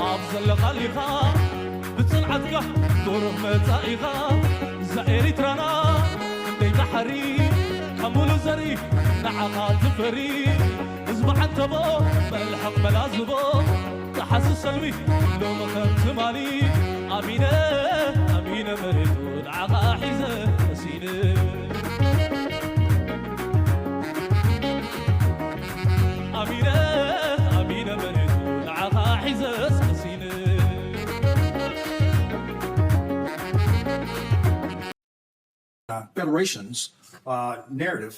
ኣብ ዘለኻሊኻ ብጽንዓትካ ቁሩብ መጻኢኻ እዛ ኤሪትራና ክንደይ ባሕሪ ካብ ሙሉ ዘርኢ ንዓኻ ትፈሪ ህዝቢ ዓንተቦ መልሕቕ መላዝቦ ተሓዚ ሰልሚ ሎሚ ከም ትማሊ ኣሚነ ኣሚነ መሬቱ ንዓኻ ሒዘ መሲነ ኣሚነ ኣሚነ መሬቱ ንዓኻ ሒዘ መሲነ uh, Federation's uh, narrative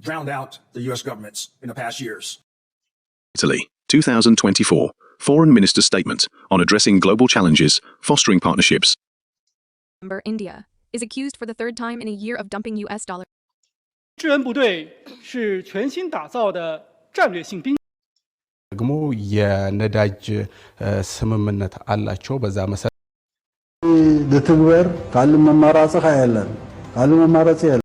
drowned out the U S government's in the past years. Italy, two thousand twenty-four, Foreign Minister's Statement on Addressing Global Challenges, Fostering Partnerships. Remember, India is accused for the third time in a year of dumping U S dollars. 支援部队是全新打造的战略性兵。 ደግሞ የነዳጅ ስምምነት አላቸው። በዛ መሰረት ዝትግበር ካልእ መማራፂ ኸ የለን። ካልእ መማረፂ የለን።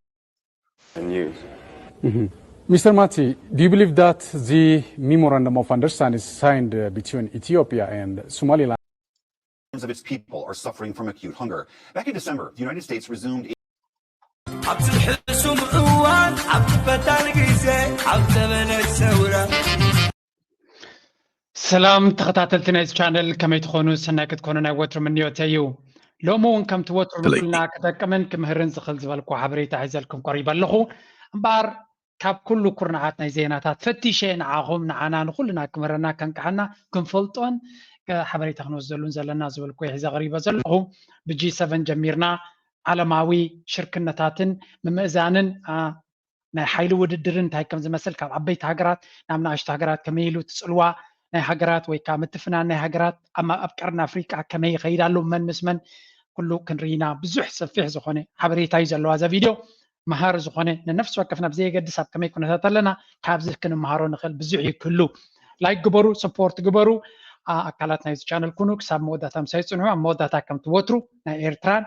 Mister Mati, do you believe that the memorandum of understanding signed uh, between Ethiopia and Somaliland of its people are suffering from acute hunger. Back in December, the United States resumed ኣብ ዝሕሱም እዋን ኣብ ፈታን ግዜ ኣብ ዘበነ ሰውራ ሰላም ተኸታተልቲ ናይዚ ቻነል ከመይ ትኾኑ? ሰናይ ክትኮኑ ናይ ወትሩ ምንዮተ እዩ። ሎሚ እውን ከምቲ ወትሩ ንኩልና ክጠቅምን ክምህርን ዝኽእል ዝበልኩ ሓበሬታ ሒዘልኩም ቀሪበ ኣለኹ። እምበኣር ካብ ኩሉ ኩርናዓት ናይ ዜናታት ፈቲሸ ንዓኹም ንዓና ንኩልና ክምህረና ከንቅሓና ክንፈልጦን ሓበሬታ ክንወስደሉን ዘለና ዝበልኩ ሒዘ ቀሪበ ዘለኹ። ብጂ ሰቨን ጀሚርና ዓለማዊ ሽርክነታትን ምምእዛንን ናይ ሓይሊ ውድድርን እንታይ ከም ዝመስል ካብ ዓበይቲ ሃገራት ናብ ንኣሽቱ ሃገራት ከመይ ኢሉ እቲ ፅልዋ ናይ ሃገራት ወይ ከዓ ምትፍናን ናይ ሃገራት ኣብ ቀርኒ ኣፍሪቃ ከመይ ይኸይድ ኣሎ መን ምስ መን ኩሉ ክንርኢና ብዙሕ ሰፊሕ ዝኾነ ሓበሬታ እዩ ዘለዋ እዛ ቪድዮ። መሃሪ ዝኾነ ንነፍሲ ወከፍና ብዘየገድስ ኣብ ከመይ ኩነታት ኣለና ካብዚ ክንመሃሮ ንኽእል ብዙሕ እዩ ክህሉ። ላይክ ግበሩ፣ ሰፖርት ግበሩ፣ ኣካላት ናይዚ ቻነል ኩኑ። ክሳብ መወዳእታ ምሳይ ፅንሑ። ኣብ መወዳእታ ከም ትወትሩ ናይ ኤርትራን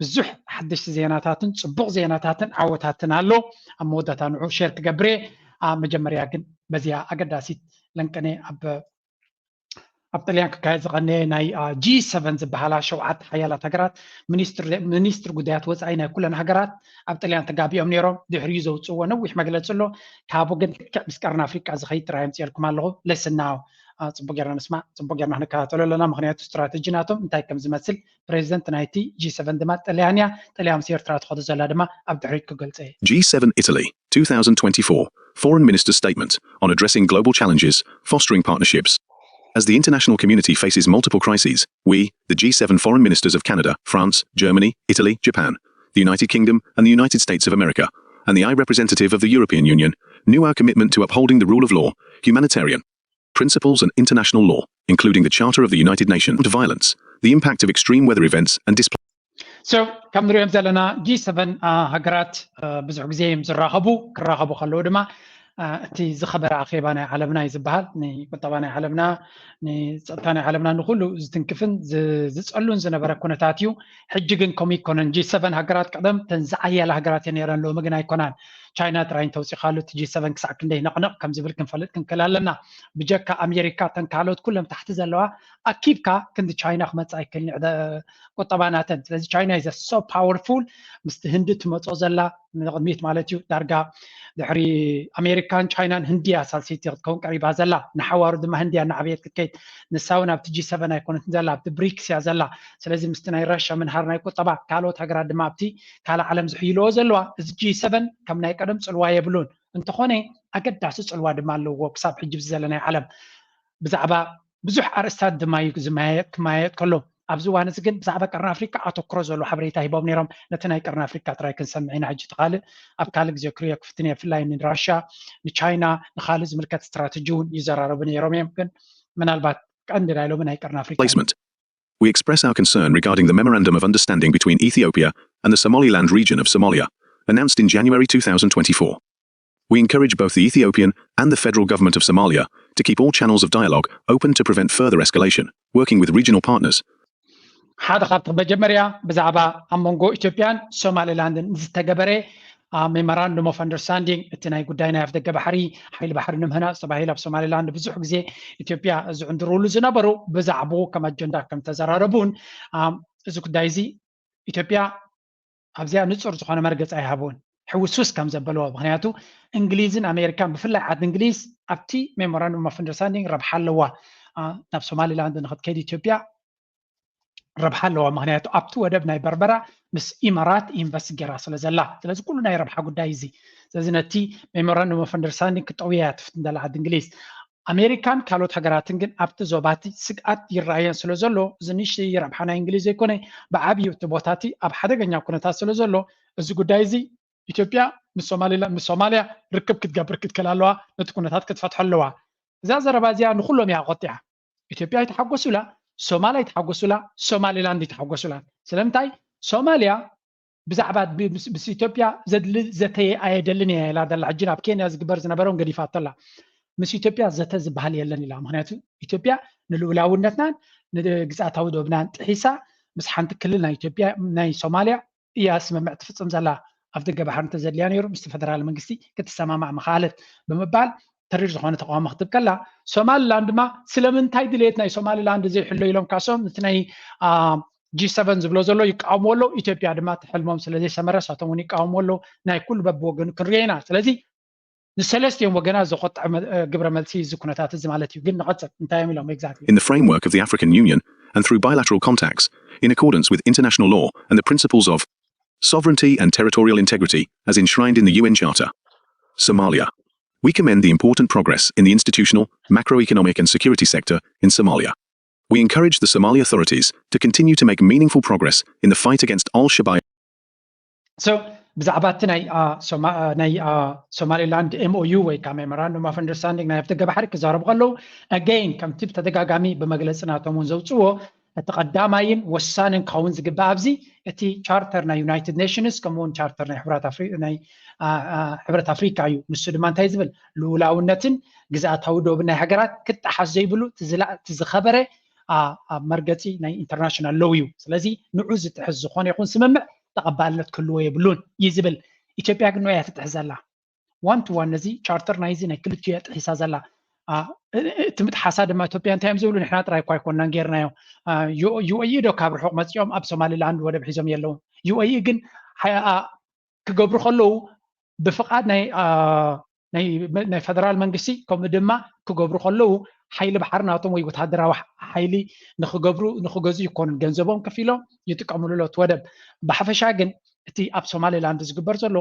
ብዙሕ ሓደሽቲ ዜናታትን ፅቡቕ ዜናታትን ዓወታትን ኣሎ። ኣብ መወዳእታ ንዑ ሼር ክገብር እየ። ኣብ መጀመርያ ግን በዚኣ ኣገዳሲት ለንቀነ ኣብ ኣብ ጥልያን ክካየድ ዝቐነየ ናይ ጂ ሰቨን ዝበሃላ ሸውዓተ ሓያላት ሃገራት ሚኒስትር ጉዳያት ወፃኢ ናይ ኩለን ሃገራት ኣብ ጥልያን ተጋቢኦም ነይሮም። ድሕሪኡ ዘውፅእዎ ነዊሕ መግለፂ ኣሎ። ካብኡ ግን ልክዕ ምስ ቀርኒ ኣፍሪቃ ዝኸይድ ጥራይ ኣምፅኤልኩም ኣለኹ። ለስናው ፅቡቅ ጌርና ንስማዕ፣ ፅቡቅ ጌርና ክንከታተሎ ኣለና። ምክንያቱ ስትራተጂ ናቶም እንታይ ከም ዝመስል ፕሬዚደንት ናይቲ ጂ ሰቨን ድማ ጥልያን እያ። ጥልያን ምስ ኤርትራ ትኸዶ ዘላ ድማ ኣብ ድሕሪት ክገልፀ እየ። G seven Italy, two thousand twenty-four, Foreign Minister's Statement on Addressing Global Challenges, Fostering Partnerships. As the international community faces multiple crises, we, the G seven foreign ministers of Canada, France, Germany, Italy, Japan, the United Kingdom, and the United States of America, and the High Representative of the European Union, knew our commitment to upholding the rule of law, humanitarian principles, and international law, including the Charter of the United Nations, to violence, the impact of extreme weather events, and displacement. So ከም ንሪኦም ዘለና ጂ ሰቨን ሃገራት ብዙሕ ግዜ እዮም ዝራኸቡ። ክራኸቡ ከለዉ ድማ እቲ ዝኸበረ ኣኼባ ናይ ዓለምና እዩ ዝበሃል። ንቁጠባ ናይ ዓለምና፣ ንፀጥታ ናይ ዓለምና፣ ንኩሉ ዝትንክፍን ዝፀሉን ዝነበረ ኩነታት እዩ። ሕጂ ግን ከምኡ ኣይኮነን። ጂ ሰቨን ሃገራት ቀደም ተን ዝዓየላ ሃገራት እየን ነይረን፣ ሎሚ ግን ኣይኮናን። ቻይና ጥራይ እንተውፂኻሉ እቲ ጂ ሰቨን ክሳዕ ክንደይ ነቕነቕ ከም ዝብል ክንፈልጥ ክንክእል ኣለና። ብጀካ ኣሜሪካ እተን ካልኦት ኩለን ታሕቲ ዘለዋ ኣኪብካ ክንዲ ቻይና ክመፅእ ኣይክእልን እዩ ቁጠባ ናተን። ስለዚ ቻይና is so powerful ምስቲ ህንዲ ትመፆ ዘላ ንቕድሚት ማለት እዩ። ዳርጋ ድሕሪ ኣሜሪካን ቻይናን ህንዲ እያ ሳልሰይቲ ክትከውን ቀሪባ ዘላ። ንሓዋሩ ድማ ህንዲ እያ እናዓበየት ክትከይድ። ንሳ እውን ኣብቲ ጂ ሰቨን ኣይኮነትን ዘላ፣ ኣብቲ ብሪክስ እያ ዘላ። ስለዚ ምስቲ ናይ ራሻ ምንሃር ናይ ቁጠባ ካልኦት ሃገራት ድማ ኣብቲ ካልእ ዓለም ዝሕይልዎ ዘለዋ እዚ ጂ ሰቨን ከም ናይ ቀደም ፅልዋ የብሉን። እንተኾነ ኣገዳሲ ፅልዋ ድማ ኣለዎ ክሳብ ሕጂ ኣብዚ ዘለናዮ ዓለም ብዛዕባ ብዙሕ ኣርእስታት ድማ እዩ ዝመያየጥ ክመያየጥ ከሎ ኣብዚ እዋን እዚ ግን ብዛዕባ ቀርኒ ኣፍሪካ ኣተኩሮ ዘሎ ሓበሬታ ሂቦም ነይሮም። ነቲ ናይ ቀርኒ ኣፍሪካ ጥራይ ክንሰምዕ ኢና። ሕጂ እቲ ካልእ ኣብ ካልእ ግዜ ክሪኦ ክፍትን እየ። ብፍላይ ንራሻ፣ ንቻይና፣ ንካልእ ዝምልከት ስትራተጂ እውን ይዘራረቡ ነይሮም እዮም። ግን ምናልባት ቀንዲ ናይ ሎሚ ናይ ቀርኒ ኣፍሪካ Placement. We express our concern regarding the Memorandum of Understanding between Ethiopia and the Somaliland region of Somalia, announced in January two thousand twenty-four. We encourage both the Ethiopian and the federal government of Somalia to keep all channels of dialogue open to prevent further escalation, working with regional partners. ሓደ ካብቲ መጀመርያ ብዛዕባ ኣብ መንጎ ኢትዮጵያን ሶማሊላንድን ዝተገበረ memorandum of understanding፣ እቲ ናይ ጉዳይ ናይ ኣፍደገ ባሕሪ፣ ሓይሊ ባሕሪ ንምህናፅ ተባሂሉ ኣብ ሶማሊላንድ ብዙሕ ግዜ ኢትዮጵያ ዝዕንድርሉ ዝነበሩ፣ ብዛዕባኡ ከም ኣጀንዳ ከም ተዘራረቡን፣ እዚ ጉዳይ እዚ ኢትዮጵያ ኣብዚኣ ንፁር ዝኾነ መርገፂ ኣይሃብውን፣ ሕውስውስ ከም ዘበልዎ። ምክንያቱ እንግሊዝን ኣሜሪካን፣ ብፍላይ ዓዲ እንግሊዝ፣ ኣብቲ memorandum of understanding ረብሓ ኣለዋ። ናብ ሶማሊላንድ ንክትከይድ ኢትዮጵያ ረብሓ ኣለዋ። ምክንያቱ ኣብቲ ወደብ ናይ በርበራ ምስ ኢማራት ኢንቨስት ገይራ ስለ ዘላ፣ ስለዚ ኩሉ ናይ ረብሓ ጉዳይ እዚ። ስለዚ ነቲ memorandum of understanding ክጠውያ እያ ትፍትን ዘላ ዓዲ እንግሊዝ። ኣሜሪካን ካልኦት ሃገራትን ግን ኣብቲ ዞባቲ ስግኣት ይረኣየን ስለ ዘሎ፣ እዚ ንእሽተይ ረብሓ ናይ እንግሊዝ ዘይኮነ፣ ብዓብዩ እቲ ቦታቲ ኣብ ሓደገኛ ኩነታት ስለ ዘሎ፣ እዚ ጉዳይ እዚ ኢትዮጵያ ምስ ሶማሊላ ምስ ሶማልያ ርክብ ክትገብር ክትክእል ኣለዋ፣ ነቲ ኩነታት ክትፈትሖ ኣለዋ። እዛ ዘረባ እዚኣ ንኩሎም እያ ቆጢዓ። ኢትዮጵያ ይተሓጎሱላ፣ ሶማልያ ይተሓጎሱላ፣ ሶማሊላንድ ይተሓጎሱላ። ስለምንታይ? ሶማልያ ብዛዕባ ምስ ኢትዮጵያ ዘድሊ ዘተ ኣየደልን እያ ኢላ ዘላ። ሕጂ ናብ ኬንያ ዝግበር ዝነበረውን ገዲፋቶ ኣላ። ምስ ኢትዮጵያ ዘተ ዝበሃል የለን ኢላ። ምክንያቱ ኢትዮጵያ ንልኡላውነትናን ንግዝኣታዊ ዶብናን ጥሒሳ ምስ ሓንቲ ክልል ናይ ኢትዮጵያ ናይ ሶማልያ እያ ስምምዕ ትፍፅም ዘላ። ኣፍደገ ባሕሪ እንተዘድልያ ነይሩ ምስቲ ፈደራል መንግስቲ ክትሰማማዕ ምኸኣለት ብምባል ተሪር ዝኾነ ተቃውሞ ክትብ ከላ፣ ሶማሊላንድ ድማ ስለምንታይ ድሌት ናይ ሶማሊላንድ ዘይሕሎ ኢሎም ካሶም እቲ ናይ ጂ ሰቨን ዝብሎ ዘሎ ይቃወምዎ ኣለዉ። ኢትዮጵያ ድማ እቲ ሕልሞም ስለ ዘይሰመረ ንሳቶም እውን ይቃወምዎ ኣለዉ። ናይ ኩሉ በብወገኑ ክንሪኦ ኢና። ስለዚ ንሰለስቲኦም ወገናት ዘቆጥዐ ግብረ መልሲ እዚ ኩነታት እዚ ማለት እዩ። ግን ንቐፅል እንታይ እዮም ኢሎም exactly? In the framework of the African Union and through bilateral contacts, in accordance with international law and the principles of sovereignty and territorial integrity as enshrined in the U N Charter. Somalia. We commend the important progress in the institutional, macroeconomic and security sector in Somalia. We encourage the Somali authorities to continue to make meaningful progress in the fight against al-Shabaab. So ብዛዕባ እቲ ናይ ሶማሊላንድ M O U ወይ ከዓ memorandum of understanding ናይ ኣፍደገ ባሕሪ ክዛረቡ ከለዉ again ከምቲ ብተደጋጋሚ ብመግለፂ ናቶም እውን ዘውፅዎ እቲ ቀዳማይን ወሳንን ክኸውን ዝግባእ ኣብዚ እቲ charter ናይ United Nations ከምኡውን charter ናይ ሕብረት ኣፍሪካ እዩ። ንሱ ድማ እንታይ ዝብል ልኡላውነትን ግዝኣታዊ ዶብን ናይ ሃገራት ክጠሓስ ዘይብሉ እቲ ዝኸበረ ኣብ መርገፂ ናይ international law እዩ። ስለዚ ንዑ ዝጥሕስ ዝኾነ ይኹን ስምምዕ ተቐባልነት ክህልዎ የብሉን እዩ ዝብል። ኢትዮጵያ ግን ንዑ እያ ትጥሕስ ዘላ። One to one ነዚ charter ናይዚ ናይ ክልቲኡ እያ ጥሒሳ ዘላ። እቲ ምጥሓሳ ድማ ኢትዮጵያ እንታይ እዮም ዝብሉ ንሕና ጥራይ እኳ ኣይኮንናን ጌርናዮ። U A E ዶ ካብ ርሑቕ መፂኦም ኣብ ሶማሊላንድ ወደብ ሒዞም የለውን። U A E ግን ክገብሩ ከለዉ ብፍቓድ ናይ ናይ ፈደራል መንግስቲ ከምኡ ድማ ክገብሩ ከለዉ ሓይሊ ባሕሪ ናቶም ወይ ወታደራዊ ሓይሊ ንክገብሩ ንክገዙ ይኮኑን ገንዘቦም ከፊሎም ይጥቀምሉ ኣለዉ እቲ ወደብ። ብሓፈሻ ግን እቲ ኣብ ሶማሊላንድ ዝግበር ዘሎ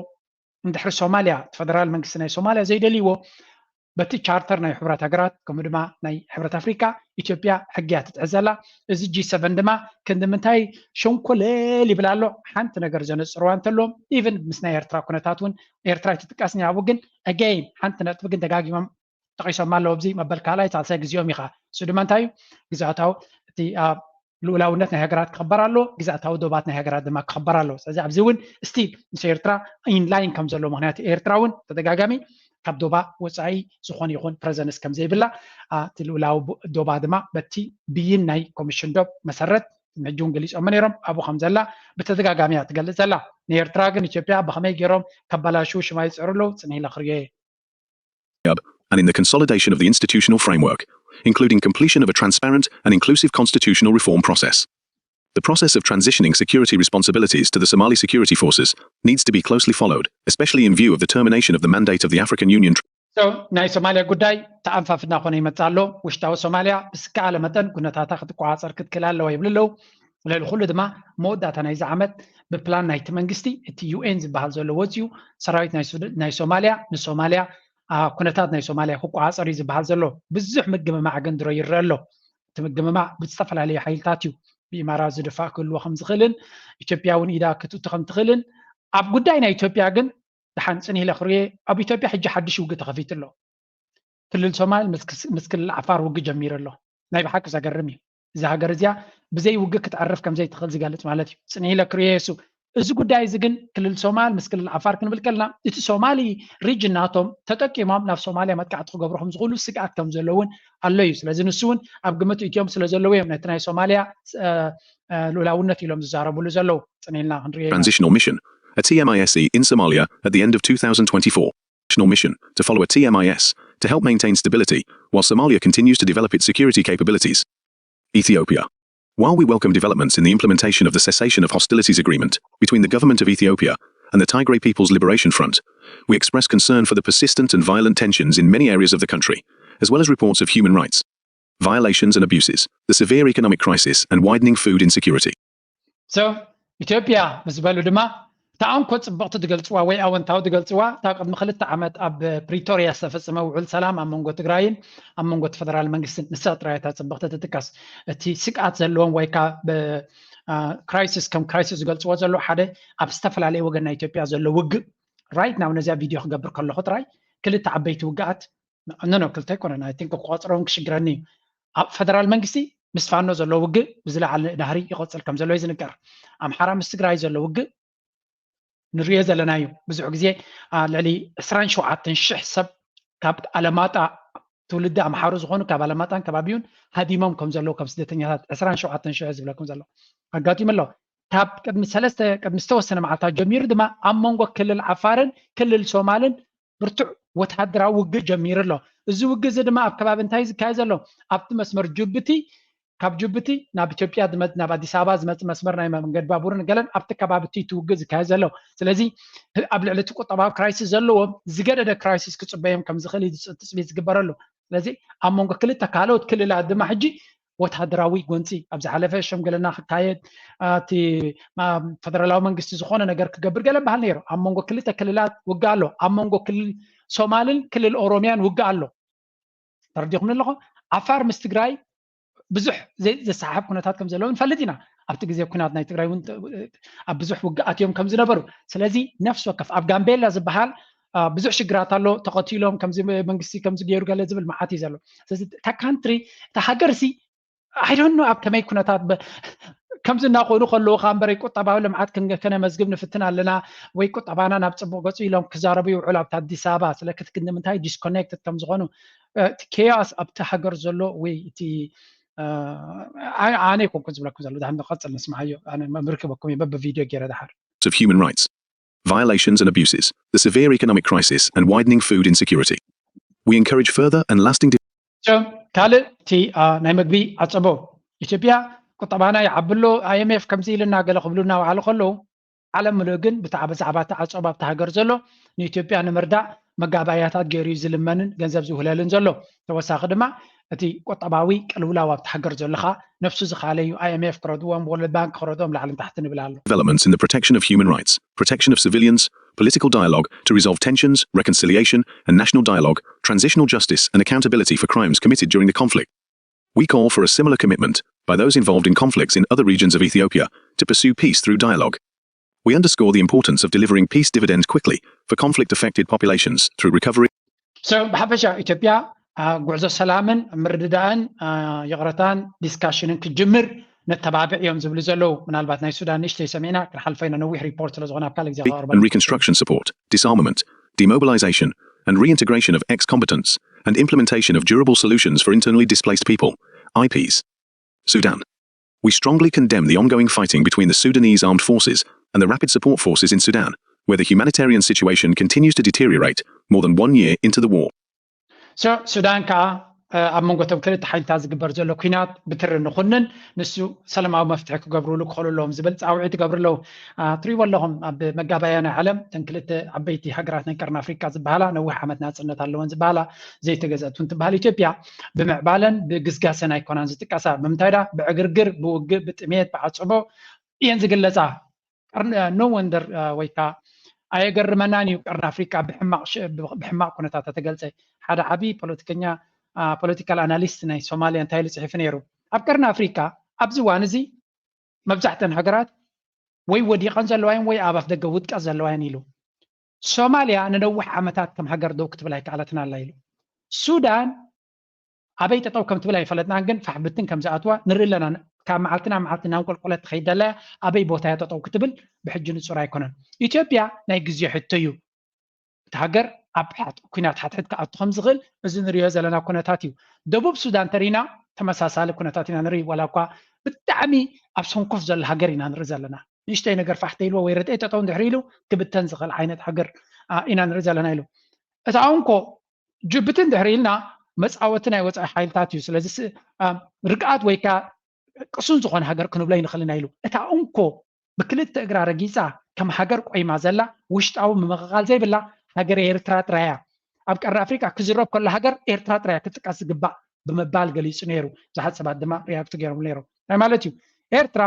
እንድሕሪ ሶማልያ እቲ ፈደራል መንግስቲ ናይ ሶማልያ ዘይደልይዎ በቲ charter ናይ ሕቡራት ሃገራት ከምኡ ድማ ናይ ሕብረት ኣፍሪካ ኢትዮጵያ ሕጊ እያ ትጥሕስ ዘላ። እዚ ጂ ሰቨን ድማ ክንዲ ምንታይ ሸንኮለል ይብል ኣሎ። ሓንቲ ነገር ዘነፅርዋ እንተለዎም even ምስ ናይ ኤርትራ ኩነታት እውን ኤርትራ ኣይትጥቀስን እያ። ኣብኡ ግን again ሓንቲ ነጥቢ ግን ደጋጊሞም ጠቒሶማ ኣለዉ። ኣብዚ መበል ካልኣይ ሳልሳይ ግዜኦም ኢኻ። እሱ ድማ እንታይ እዩ? ግዝኣታዊ እቲ ልኡላውነት ናይ ሃገራት ክኽበር ኣለዎ፣ ግዝኣታዊ ዶባት ናይ ሃገራት ድማ ክኽበር ኣለዎ። ስለዚ ኣብዚ እውን still ምስ ኤርትራ in line ከም ዘሎ፣ ምክንያቱ ኤርትራ እውን ተደጋጋሚ ካብ ዶባ ወፃኢ ዝኾነ ይኹን presence ከም ዘይብላ፣ እቲ ልኡላዊ ዶባ ድማ በቲ ብይን ናይ ኮሚሽን ዶብ መሰረት ሕጂ እውን ገሊፆም ነይሮም ኣብኡ ከም ዘላ ብተደጋጋሚ እያ ትገልፅ ዘላ። ንኤርትራ ግን ኢትዮጵያ ብኸመይ ገይሮም ከባላሽዉ ሽማ ይፅዕሩ ኣለዉ ፅንሕ ኢለ ክርእዮ እየ። And in the consolidation of the institutional framework, including completion of a transparent and inclusive constitutional reform process. The process of transitioning security responsibilities to the Somali security forces needs to be closely followed, especially in view of the termination of the mandate of the African Union. ናይ ሶማልያ ጉዳይ ተኣንፋፍና ኮነ ይመፅእ ኣሎ። ውሽጣዊ ሶማልያ ብዝከኣለ መጠን ኩነታታ ክትቆፃፀር ክትክእል ኣለዋ ይብሉ ኣለዉ። ልዕሊ ኩሉ ድማ መወዳእታ ናይዚ ዓመት ብፕላን ናይቲ መንግስቲ እቲ ዩ ኤን ዝበሃል ዘሎ ወፂኡ ሰራዊት ናይ ሶማልያ ንሶማልያ ኩነታት ናይ ሶማልያ ክቆፃፀር እዩ ዝበሃል ዘሎ። ብዙሕ ምግምማዕ ግን ድሮ ይረአ ኣሎ። እቲ ምግምማዕ ብዝተፈላለዩ ሓይልታት እዩ። ብኢማራት ዝድፋእ ክህልዎ ከም ዝኽእልን ኢትዮጵያ እውን ኢዳ ክትእቱ ከም ትኽእልን፣ ኣብ ጉዳይ ናይ ኢትዮጵያ ግን ደሓን ፅንሕ ኢለ ክርእየ ኣብ ኢትዮጵያ ሕጂ ሓድሽ ውግእ ተኸፊቱ ኣሎ። ክልል ሶማል ምስ ክልል ዓፋር ውግእ ጀሚሩ ኣሎ። ናይ ብሓቂ ዘገርም እዩ። እዛ ሃገር እዚኣ ብዘይ ውግእ ክትዕርፍ ከም ዘይትኽእል ዝገልፅ ማለት እዩ። ፅንሕ ኢለ ክርእየ እሱ እዚ ጉዳይ እዚ ግን ክልል ሶማል ምስ ክልል ዓፋር ክንብል ከለና እቲ ሶማሊ ሪጅን ናቶም ተጠቂሞም ናብ ሶማልያ መጥቃዕቲ ክገብሩ ከም ዝኽእሉ ስግኣት ከም ዘሎ እውን ኣሎ እዩ። ስለዚ ንሱ እውን ኣብ ግምት እትዮም ስለ ዘለዉ እዮም ነቲ ናይ ሶማልያ ልኡላውነት ኢሎም ዝዛረብሉ ዘለዉ። ፅንሕ ኢልና ክንርእዮ ኢና። Transitional mission a T M I S E in Somalia at the end of two thousand twenty-four. National mission to follow a T M I S to help maintain stability while Somalia continues to develop its security capabilities. Ethiopia. While we welcome developments in the implementation of the cessation of hostilities agreement between the government of Ethiopia and the Tigray People's Liberation Front, we express concern for the persistent and violent tensions in many areas of the country, as well as reports of human rights violations and abuses, the severe economic crisis, and widening food insecurity. So ኢትዮጵያ ምስ በሉ ድማ እታ እንኮ ፅብቕቲ ትገልፅዋ ወይ ኣወንታዊ ትገልፅዋ እታ ቅድሚ ክልተ ዓመት ኣብ ፕሪቶርያ ዝተፈፀመ ውዕል ሰላም ኣብ መንጎ ትግራይን ኣብ መንጎ እቲ ፈደራል መንግስትን ንሳ ጥራይ እታ ፅብቕቲ ትጥቀስ። እቲ ስግኣት ዘለዎም ወይ ከዓ ክራይሲስ ከም ክራይሲስ ዝገልፅዎ ዘለዉ ሓደ ኣብ ዝተፈላለየ ወገን ናይ ኢትዮጵያ ዘሎ ውግእ right now ነዚኣ ቪድዮ ክገብር ከለኹ ጥራይ ክልተ ዓበይቲ ውግኣት no no ክልተ ኣይኮነን I think ክቆፅሮም ክሽግረኒ እዩ። ኣብ ፈደራል መንግስቲ ምስ ፋኖ ዘሎ ውግእ ብዝለዓለ ናህሪ ይቐፅል ከም ዘሎ እዩ ዝንገር። ኣምሓራ ምስ ትግራይ ዘሎ ውግእ ንሪኦ ዘለና እዩ። ብዙሕ ግዜ ልዕሊ ዕስራን ሸውዓተን ሽሕ ሰብ ካብ ኣለማጣ ትውልዲ ኣምሓሩ ዝኾኑ ካብ ኣለማጣን ከባቢውን ሃዲሞም ከም ዘለዉ ከም ስደተኛታት ዕስራን ሸውዓተን ሽሕ ዝብለኩም ዘሎ ኣጋጢሙ ኣሎ። ካብ ቅድሚ ሰለስተ ቅድሚ ዝተወሰነ መዓልታት ጀሚሩ ድማ ኣብ መንጎ ክልል ዓፋርን ክልል ሶማልን ብርቱዕ ወተሃደራዊ ውግእ ጀሚሩ ኣሎ። እዚ ውግእ እዚ ድማ ኣብ ከባቢ እንታይ ዝካየድ ዘሎ ኣብቲ መስመር ጅቡቲ ካብ ጅቡቲ ናብ ኢትዮጵያ ዝመ- ናብ ኣዲስ ኣበባ ዝመፅእ መስመር ናይ መንገዲ ባቡርን ገለን ኣብቲ ከባቢ እቲ ውግእ ዝካየድ ዘሎ። ስለዚ ኣብ ልዕሊ እቲ ቁጠባዊ ክራይሲስ ዘለዎም ዝገደደ ክራይሲስ ክፅበዮም ከም ዝኽእል እዩ ትፅቢት ዝግበረሉ። ስለዚ ኣብ መንጎ ክልተ ካልኦት ክልላት ድማ ሕጂ ወተሃደራዊ ጎንፂ ኣብ ዝሓለፈ ሸምግልና ክካየድ እቲ ፈደራላዊ መንግስቲ ዝኾነ ነገር ክገብር ገለ በሃል ነይሩ። ኣብ መንጎ ክልተ ክልላት ውግእ ኣሎ። ኣብ መንጎ ክልል ሶማልን ክልል ኦሮሚያን ውግእ ኣሎ። ተረዲኹም ኣለኹ። ዓፋር ምስ ትግራይ ብዙሕ ዘሰሓብ ኩነታት ከም ዘለዎ ንፈልጥ ኢና። ኣብቲ ግዜ ኩናት ናይ ትግራይ እውን ኣብ ብዙሕ ውግኣት እዮም ከም ዝነበሩ። ስለዚ ነፍሲ ወከፍ ኣብ ጋምቤላ ዝበሃል ብዙሕ ሽግራት ኣሎ። ተቐቲሎም ከምዚ መንግስቲ ከምዚ ገይሩ ገለ ዝብል መዓት እዩ ዘሎ። ስለዚ እታ ካንትሪ እታ ሃገር ሲ I don't know ኣብ ከመይ ኩነታት ከምዚ እናኾኑ ከለዉ ከዓ እምበረይ ቁጠባዊ ልምዓት ከነመዝግብ ንፍትን ኣለና ወይ ቁጠባና ናብ ፅቡቅ ገፁ ኢሎም ክዛረቡ ይውዕሉ ኣብቲ ኣዲስ ኣበባ። ስለክቲ ንምንታይ disconnected ከም ዝኾኑ እቲ chaos ኣብቲ ሃገር ዘሎ ወይ እቲ ኣነ ኣይኮንኩን ዝብለኩም ዘሎ ዳሕን ቀፅል ንስምዓዮ። ኣነ ምርክበኩም እየ በብቪድዮ ገይረ ዳሓር of human rights violations and abuses, the severe economic crisis, and widening food insecurity. We encourage further and lasting. ካልእ እቲ ናይ መግቢ ዓፀቦ ኢትዮጵያ ቁጠባና ይዓብሎ IMF ከምዚ ኢልና ገለ ክብሉ እናውዓሉ ከለዉ ዓለም ምሉእ ግን ብዛዕባ እቲ ዓፀቦ ኣብቲ ሃገር ዘሎ ንኢትዮጵያ ንምርዳእ መጋባእያታት ገይሩ እዩ ዝልመንን ገንዘብ ዝውህለልን ዘሎ። ተወሳኺ ድማ እቲ ቁጠባዊ ቅልውላው ኣብቲ ሃገር ዘሎ ከዓ ነፍሱ ዝኻለ እዩ። IMF ክረድዎም፣ World Bank ክረድዎም ላዕልን ታሕትን ይብል ኣሎ። Developments in the protection of human rights, protection of civilians, political dialogue to resolve tensions, reconciliation and national dialogue, transitional justice and accountability for crimes committed during the conflict. We call for a similar commitment by those involved in conflicts in other regions of Ethiopia to pursue peace through dialogue. We underscore the importance of delivering peace dividends quickly for conflict affected populations through recovery. So ብሓፈሻ ኢትዮጵያ ጉዕዞ ሰላምን ምርድዳእን ይቕረታን ዲስካሽንን ክትጅምር ነተባብዕ እዮም ዝብሉ ዘለዉ። ምናልባት ናይ ሱዳን ንእሽተይ ሰሚዕና ክንሓልፎ ኢና፣ ነዊሕ ሪፖርት ስለ ዝኾነ ኣብ ካልእ ግዜ ከቕርበ and reconstruction support, disarmament, demobilization, and reintegration of ex-combatants, and implementation of durable solutions for internally displaced people, IPs. Sudan. We strongly condemn the ongoing fighting between the Sudanese armed forces and the Rapid Support Forces in Sudan, where the humanitarian situation continues to deteriorate more than one year into the war. So ሱዳን ከዓ ኣብ መንጎ እቶም ክልተ ሓይልታት ዝግበር ዘሎ ኩናት ብትሪ ንኹንን ንሱ ሰላማዊ መፍትሒ ክገብርሉ ክኽእሉ ኣለዎም ዝብል ፃውዒት ይገብሩ ኣለዉ። ትሪእዎ ኣለኹም ኣብ መጋባእያ ናይ ዓለም እተን ክልተ ዓበይቲ ሃገራት ናይ ቀርኒ ኣፍሪካ ዝበሃላ ነዊሕ ዓመት ናፅነት ኣለወን ዝበሃላ ዘይተገዘእት እውን ትበሃል ኢትዮጵያ ብምዕባለን ብግስጋሰን ኣይኮናን ዝጥቀሳ። ብምንታይ ዳ ብዕግርግር ብውግእ ብጥሜት ብዓፅቦ እየን ዝግለፃ። No wonder ወይ ከዓ ኣየገርመናን እዩ ቀርኒ ኣፍሪካ ብሕማቕ ኩነታት ተተገልፀ። ሓደ ዓብዪ ፖለቲከኛ political analyst ናይ ሶማልያ እንታይ ኢሉ ፅሒፉ ነይሩ? ኣብ ቀርኒ ኣፍሪካ ኣብዚ እዋን እዚ መብዛሕተን ሃገራት ወይ ወዲቐን ዘለዋ እየን ወይ ኣብ ኣፍ ደገ ውድቀት ዘለዋ እየን ኢሉ። ሶማልያ ንነዊሕ ዓመታት ከም ሃገር ደው ክትብል ኣይከኣለትን ኣላ ኢሉ። ሱዳን ኣበይ ጠጠው ከም ትብል ኣይፈለጥናን፣ ግን ፋሕ ብትን ከም ዝኣትዋ ንርኢ ኣለና። ካብ መዓልቲ ናብ መዓልቲ እናንቆልቆለት ትኸይድ ደላ እያ። ኣበይ ቦታ እያ ጠጠው ክትብል ብሕጂ ንፁር ኣይኮነን። ኢትዮጵያ ናይ ግዜ ሕቶ እዩ። እቲ ሃገር ኣብ ኩናት ሓድሕድ ክኣቱ ከም ዝኽእል እዚ ንሪኦ ዘለና ኩነታት እዩ። ደቡብ ሱዳን ተሪና ተመሳሳሊ ኩነታት ኢና ንርኢ፣ ዋላ እኳ ብጣዕሚ ኣብ ሰንኮፍ ዘሎ ሃገር ኢና ንርኢ ዘለና። ንእሽተይ ነገር ፋሕ ተይልዎ ወይ ርትዒ ጠጠው እንድሕር ኢሉ ክብተን ዝኽእል ዓይነት ሃገር ኢና ንርኢ ዘለና ኢሉ። እታ እንኮ ጅቡቲ እንድሕር ኢልና መፃወቲ ናይ ወፃኢ ሓይልታት እዩ። ስለዚ ርግኣት ወይ ከዓ ቅሱን ዝኾነ ሃገር ክንብሎ ይንኽእል ኢና ኢሉ። እታ እንኮ ብክልተ እግራ ረጊፃ ከም ሃገር ቆይማ ዘላ ውሽጣዊ ምምቕቓል ዘይብላ ሃገር ኤርትራ ጥራያ። ኣብ ቀርኒ ኣፍሪቃ ክዝረብ ከሎ ሃገር ኤርትራ ጥራያ ክትጥቀስ ዝግባእ ብምባል ገሊፁ ነይሩ። ብዙሓት ሰባት ድማ ሪያክት ገይሮም ነይሮም። እንታይ ማለት እዩ? ኤርትራ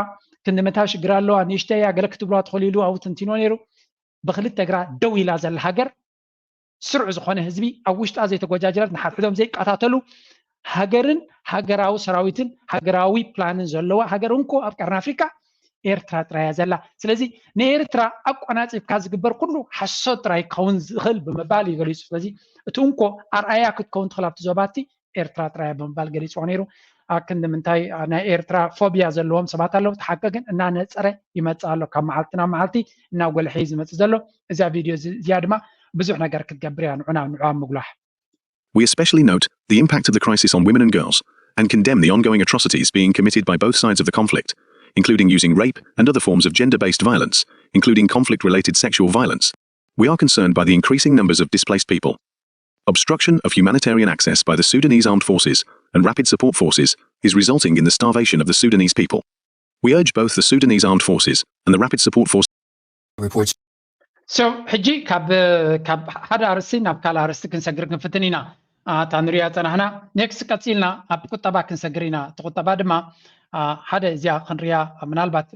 ክንዲ ምንታይ ሽግር ኣለዋ፣ ንእሽተይ እያ፣ ገለ ክትብልዋ ትኽእሉ ኢሉ ኣብኡ ተንቲንዎ ነይሩ። ብክልተ እግራ ደው ኢላ ዘላ ሃገር፣ ስሩዕ ዝኾነ ህዝቢ ኣብ ውሽጣ ዘይተጎጃጀለት፣ ንሓድሕዶም ዘይቀታተሉ፣ ሃገርን ሃገራዊ ሰራዊትን ሃገራዊ ፕላንን ዘለዋ ሃገር እንኮ ኣብ ቀርኒ ኣፍሪካ ኤርትራ ጥራይ እያ ዘላ። ስለዚ ንኤርትራ ኣቆናፂብካ ዝግበር ኩሉ ሓሶት ጥራይ ክኸውን ዝኽእል ብምባል እዩ ገሊፁ። ስለዚ እቲ እንኮ ኣርኣያ ክትከውን ትኽእል ኣብቲ ዞባቲ ኤርትራ ጥራይ እያ ብምባል ገሊፅዎ ነይሩ። ኣብ ክንዲ ምንታይ ናይ ኤርትራ ፎቢያ ዘለዎም ሰባት ኣለዉ። እቲ ሓቂ ግን እናነፀረ ይመፅእ ኣሎ። ካብ መዓልቲ ናብ መዓልቲ እናጎልሐ እዩ ዝመፅእ ዘሎ። እዛ ቪድዮ እዚኣ ድማ ብዙሕ ነገር ክትገብር እያ ንዑና ንዑ ኣብ ምጉላሕ። We especially note the impact of the crisis on women and girls and condemn the ongoing atrocities being committed by both sides of the conflict, including using rape and other forms of gender-based violence, including conflict-related sexual violence. We are concerned by the increasing numbers of displaced people. Obstruction of humanitarian access by the Sudanese armed forces and rapid support forces is resulting in the starvation of the Sudanese people. We urge both the Sudanese armed forces and the rapid support forces. Reports. So ሕጂ ካብ ካብ ሓደ ኣርእስቲ ናብ ካልእ ኣርእስቲ ክንሰግር ክንፍትን ኢና። እታ ንሪኣ ጸናሕና። ኔክስት ቀጺልና ኣብ ቁጠባ ክንሰግር ኢና። እቲ ቁጠባ ድማ ሓደ እዚኣ ክንሪኣ ምናልባት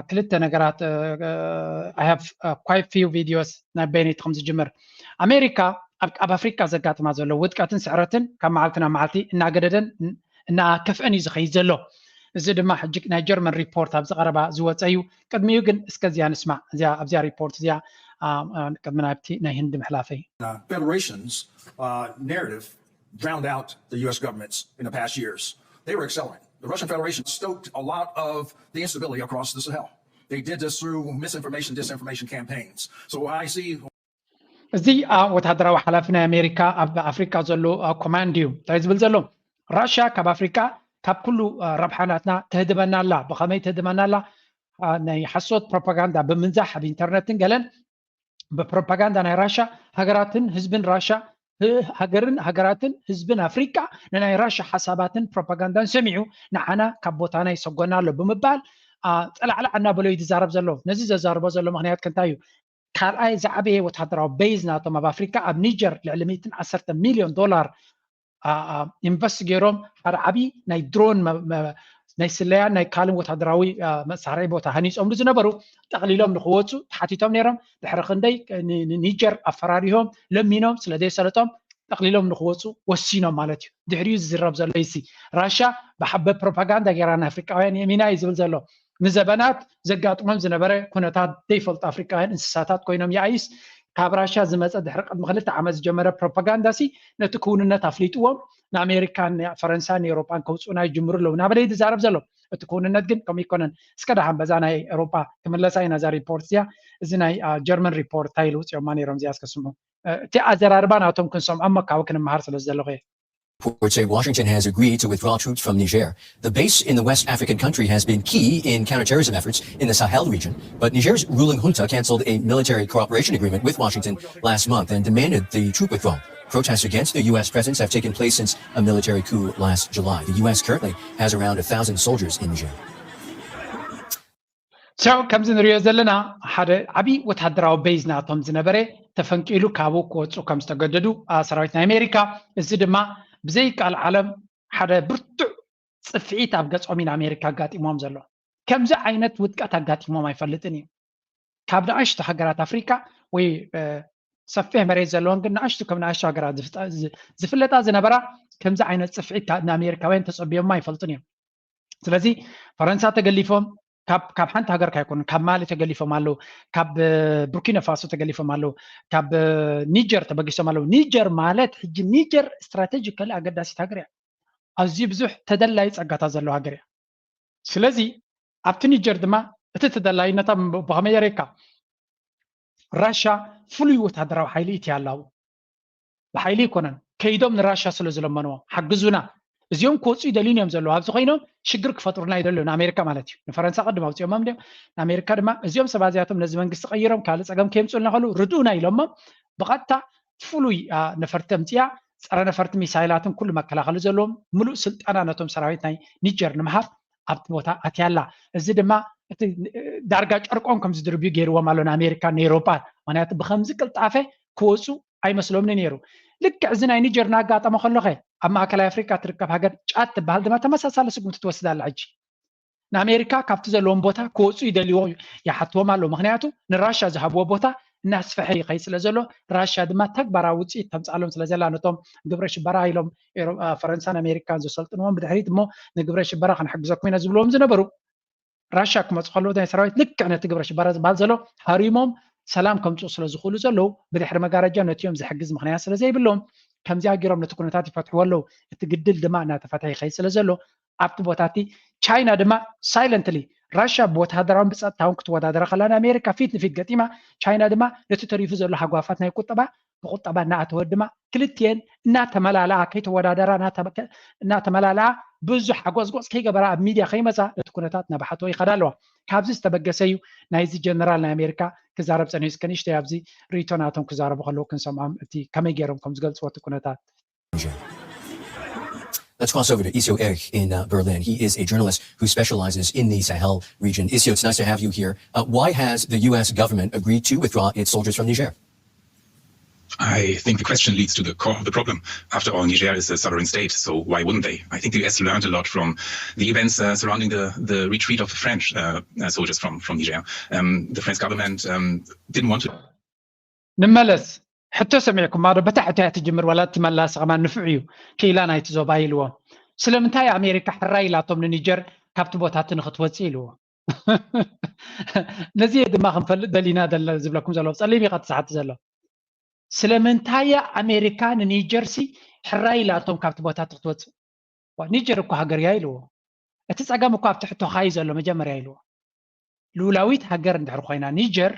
ክልተ ነገራት I have quite few videos ናይ በይነይቲ ከም ዝጅምር። ኣሜሪካ ኣብ ኣብ ኣፍሪካ ዘጋጥማ ዘሎ ውድቀትን ስዕረትን ካብ መዓልቲ ናብ መዓልቲ እናገደደን እናከፍአን እዩ ዝኸይድ ዘሎ። እዚ ድማ ሕጂ ናይ ጀርመን ሪፖርት ኣብ ዝቐረባ ዝወፀ እዩ። ቅድሚኡ ግን እስከ እዚኣ ንስማዕ። እዚኣ ኣብዚኣ ሪፖርት እዚኣ ቅድሚ ናብቲ ናይ ህንዲ ምሕላፈይ። Federation's narrative drowned out the U S governments in the past years. They were excelling. The Russian Federation stoked a lot of the instability across the Sahel. They did this through misinformation, disinformation campaigns. So I see እዚ ወታደራዊ ሓላፊ ናይ ኣሜሪካ ኣብ ኣፍሪካ ዘሎ ኮማንድ እዩ። እንታይ ዝብል ዘሎ? ራሽያ ካብ ኣፍሪካ ካብ ኩሉ ረብሓ ናትና ትህድመና ኣላ። ብኸመይ ትህድመና ኣላ? ናይ ሓሶት ፕሮፓጋንዳ ብምንዛሕ ኣብ ኢንተርነትን ገለን ብፕሮፓጋንዳ ናይ ራሻ ሃገራትን ህዝብን ራሻ ሃገርን ሃገራትን ህዝብን ኣፍሪቃ ንናይ ራሻ ሓሳባትን ፕሮፓጋንዳን ሰሚዑ ንዓና ካብ ቦታና ይሰጎና ኣሎ ብምባል ፀላዕላዕ እናበሎ እዩ ዝዛረብ ዘሎ። ነዚ ዘዛርቦ ዘሎ ምክንያት ከ እንታይ እዩ? ካልኣይ ዝዓበየ ወታደራዊ ቤዝ ናቶም ኣብ ኣፍሪካ ኣብ ኒጀር ልዕሊ ሚእትን ዓሰርተ ሚልዮን ዶላር ኢንቨስት ገይሮም ሓደ ዓብዪ ናይ ድሮን ናይ ስለያን ናይ ካልእ ወታደራዊ መሳርሒ ቦታ ሃኒፆምሉ ዝነበሩ ጠቕሊሎም ንክወፁ ተሓቲቶም ነይሮም። ድሕሪ ክንደይ ንኒጀር ኣፈራሪሆም ለሚኖም ስለ ዘይሰለጦም ጠቕሊሎም ንክወፁ ወሲኖም ማለት እዩ። ድሕሪኡ ዝዝረብ ዘሎ ይሲ ራሻ ብሓበ ፕሮፓጋንዳ ገይራ ንኣፍሪቃውያን የሚና እዩ ዝብል ዘሎ። ንዘበናት ዘጋጥሞም ዝነበረ ኩነታት ዘይፈልጡ ኣፍሪቃውያን እንስሳታት ኮይኖም ይኣይስ ካብ ራሻ ዝመፀ ድሕሪ ቅድሚ ክልተ ዓመት ዝጀመረ ፕሮፓጋንዳ ሲ ነቲ ክውንነት ኣፍሊጥዎም ንኣሜሪካን ፈረንሳን ኤውሮጳን ከውፅኡና ይጅምሩ ኣለዉ እናበለ እዩ ዝዛረብ ዘሎ። እቲ ክውንነት ግን ከምኡ ይኮነን። እስከ ደሓን በዛ ናይ ኤውሮጳ ክምለሳ ኢና እዛ ሪፖርት እዚኣ። እዚ ናይ ጀርመን ሪፖርት እንታይ ኢሉ ውፅኦማ ነይሮም እዚኣ እስከ ስምዑ። እቲ ኣዘራርባ ናቶም ክንሰምዖ እሞ ካብኡ ክንመሃር ስለ ዝደለኹ እየ። Reports say Washington has agreed to withdraw troops from Niger. The base in the West African country has been key in counterterrorism efforts in the Sahel region, but Niger's ruling junta canceled a military cooperation agreement with Washington last month and demanded the troop withdrawal. Protests against the U S presence have taken place since a military coup last July. The U S currently has around a thousand soldiers in Niger. So ከምዚ ንሪኦ ዘለና ሓደ ዓብዪ ወታደራዊ ቤዝ ናቶም ዝነበረ ተፈንቂሉ ካብኡ ክወፁ ከም ዝተገደዱ ሰራዊት ናይ ኣሜሪካ፣ እዚ ድማ ብዘይ ቃል ዓለም ሓደ ብርቱዕ ፅፍዒት ኣብ ገፆም ኢና ኣሜሪካ ኣጋጢሞም ዘሎ። ከምዚ ዓይነት ውድቀት ኣጋጢሞም ኣይፈልጥን እዩ። ካብ ንኣሽቱ ሃገራት ኣፍሪካ ወይ ሰፊሕ መሬት ዘለዎን ግን ንኣሽቱ ከም ንኣሽቱ ሃገራት ዝፍለጣ ዝነበራ ከምዚ ዓይነት ፅፍዒት ንኣሜሪካውያን ተፀቢዮማ ኣይፈልጡን እዮም። ስለዚ ፈረንሳ ተገሊፎም ካብ ሓንቲ ሃገር ካይኮኑ ካብ ማሊ ተገሊፎም ኣለዉ፣ ካብ ቡርኪና ፋሶ ተገሊፎም ኣለዉ፣ ካብ ኒጀር ተበጊሶም ኣለዉ። ኒጀር ማለት ሕጂ ኒጀር ስትራቴጂካሊ ኣገዳሲት ሃገር እያ። ኣዝዩ ብዙሕ ተደላይ ፀጋታት ዘለዎ ሃገር እያ። ስለዚ ኣብቲ ኒጀር ድማ እቲ ተደላይነታ ብኸመይ የርእየካ? ራሻ ፍሉይ ወታደራዊ ሓይሊ እትያ ኣለዉ። ብሓይሊ ኣይኮነን፣ ከይዶም ንራሻ ስለ ዝለመንዎም ሓግዙና፣ እዚኦም ክወፁ ይደልዩን እዮም ዘለዉ። ኣብዚ ኮይኖም ሽግር ክፈጥሩና ይደልዩ፣ ንኣሜሪካ ማለት እዩ። ንፈረንሳ ቅድም ኣውፅኦሞም ድዮም? ንኣሜሪካ ድማ እዚኦም ሰባት እዚኣቶም ነዚ መንግስቲ ቀይሮም ካልእ ፀገም ከየምፅኡልና ከሉ ርድኡና ኢሎሞም ብቐጥታ ፍሉይ ነፈርቲ ኣምፅኣ፣ ፀረ ነፈርቲ ሚሳይላትን ኩሉ መከላኸሊ ዘለዎም ምሉእ ስልጠና ነቶም ሰራዊት ናይ ኒጀር ንምሃብ ኣብቲ ቦታ ኣትያ ኣላ። እዚ ድማ እቲ ዳርጋ ጨርቆም ከም ዝድርብዩ ገይርዎም ኣሎ ንኣሜሪካን ንኤውሮጳን። ምክንያቱ ብከምዚ ቅልጣፈ ክወፁ ኣይመስሎምን ነይሩ። ልክዕ እዚ ናይ ኒጀር እናጋጠመ ከሎኸ ኣብ ማእከላይ ኣፍሪካ ትርከብ ሃገር ጫድ ትበሃል ድማ ተመሳሳሊ ስጉምቲ ትወስድ ኣላ። ሕጂ ንኣሜሪካ ካብቲ ዘለዎም ቦታ ክወፁ ይደልይዎ ይሓትዎም ኣሎ። ምክንያቱ ንራሻ ዝሃብዎ ቦታ እናስፈሐ ይኸይድ ስለ ዘሎ ራሻ ድማ ተግባራዊ ውፅኢት ተምፃሎም ስለ ዘላ ነቶም ግብረ ሽበራ ኢሎም ፈረንሳን ኣሜሪካን ዘሰልጥንዎም ብድሕሪት እሞ ንግብረ ሽበራ ክንሕግዘኩም ኢና ዝብልዎም ዝነበሩ ራሻ ክመፁ ከለዉ ናይ ሰራዊት ልክዕ ነቲ ግብረ ሽበራ ዝበሃል ዘሎ ሃሪሞም ሰላም ከምፅኡ ስለ ዝኽእሉ ዘለዉ ብድሕሪ መጋረጃ ነቲኦም ዝሕግዝ ምክንያት ስለ ዘይብሎም ከምዚኣ ገይሮም ነቲ ኩነታት ይፈትሕዎ ኣለዉ። እቲ ግድል ድማ እናተፈትሐ ይኸይድ ስለ ዘሎ ኣብቲ ቦታ እቲ ቻይና ድማ ሳይለንትሊ ራሻ ብወተሃደራውን ብፀጥታውን ክትወዳደራ ከላ ንኣሜሪካ ፊት ንፊት ገጢማ ቻይና ድማ ነቲ ተሪፉ ዘሎ ሃጓፋት ናይ ቁጠባ ብቁጠባ እናኣተወት ድማ ክልቲኤን እናተመላለኣ ከይተወዳደራ እናተመላለኣ ብዙሕ ሓጎፅጎፅ ከይገበራ ኣብ ሚድያ ከይመፃ ነቲ ኩነታት እናባሓትዎ ይኸዳ ኣለዋ። ካብዚ ዝተበገሰ እዩ ናይዚ ጀነራል ናይ ኣሜሪካ ክዛረብ ፀኒሑ። እስከ ንእሽተይ ኣብዚ ርእይቶ ናቶም ክዛረቡ ከለዉ ክንሰምዖም እቲ ከመይ ገይሮም ከም ዝገልፅዎ እቲ ኩነታት። Let's cross over to Isio Erich in uh, Berlin. He is a journalist who specializes in the Sahel region. Isio, it's nice to have you here. Uh, why has the U S government agreed to withdraw its soldiers from Niger? I think the question leads to the core of the problem. After all, Niger is a sovereign state, so why wouldn't they? I think the U S learned a lot from the events uh, surrounding the, the retreat of the French uh, uh, soldiers from, from Niger. Um, the French government um, didn't want to. ንመለስ ሕቶ ሰሚዕኩማ ዶ? በታ ሕቶ እያ ትጅምር፣ ዋላ እቲ መላሲ ከማን ንፉዕ እዩ። ክኢላ ናይቲ ዞባ ኢልዎ። ስለምንታይ ኣሜሪካ ሕራይ ኢላቶም ንኒጀር ካብቲ ቦታ እቲ ንክትወፅእ ኢልዎ። ነዚ ድማ ክንፈልጥ ደሊና ደለ ዝብለኩም ዘሎ ብፀሊም እዩ ዝሓቲ ዘሎ። ስለምንታይ ኣሜሪካ ንኒጀርሲ ሕራይ ኢላቶም ካብቲ ቦታ እቲ ክትወፅእ? ኒጀር እኮ ሃገር እያ ኢልዎ። እቲ ፀገም እኮ ኣብቲ ሕቶኻ እዩ ዘሎ መጀመርያ ኢልዎ። ልኡላዊት ሃገር እንድሕር ኮይና ኒጀር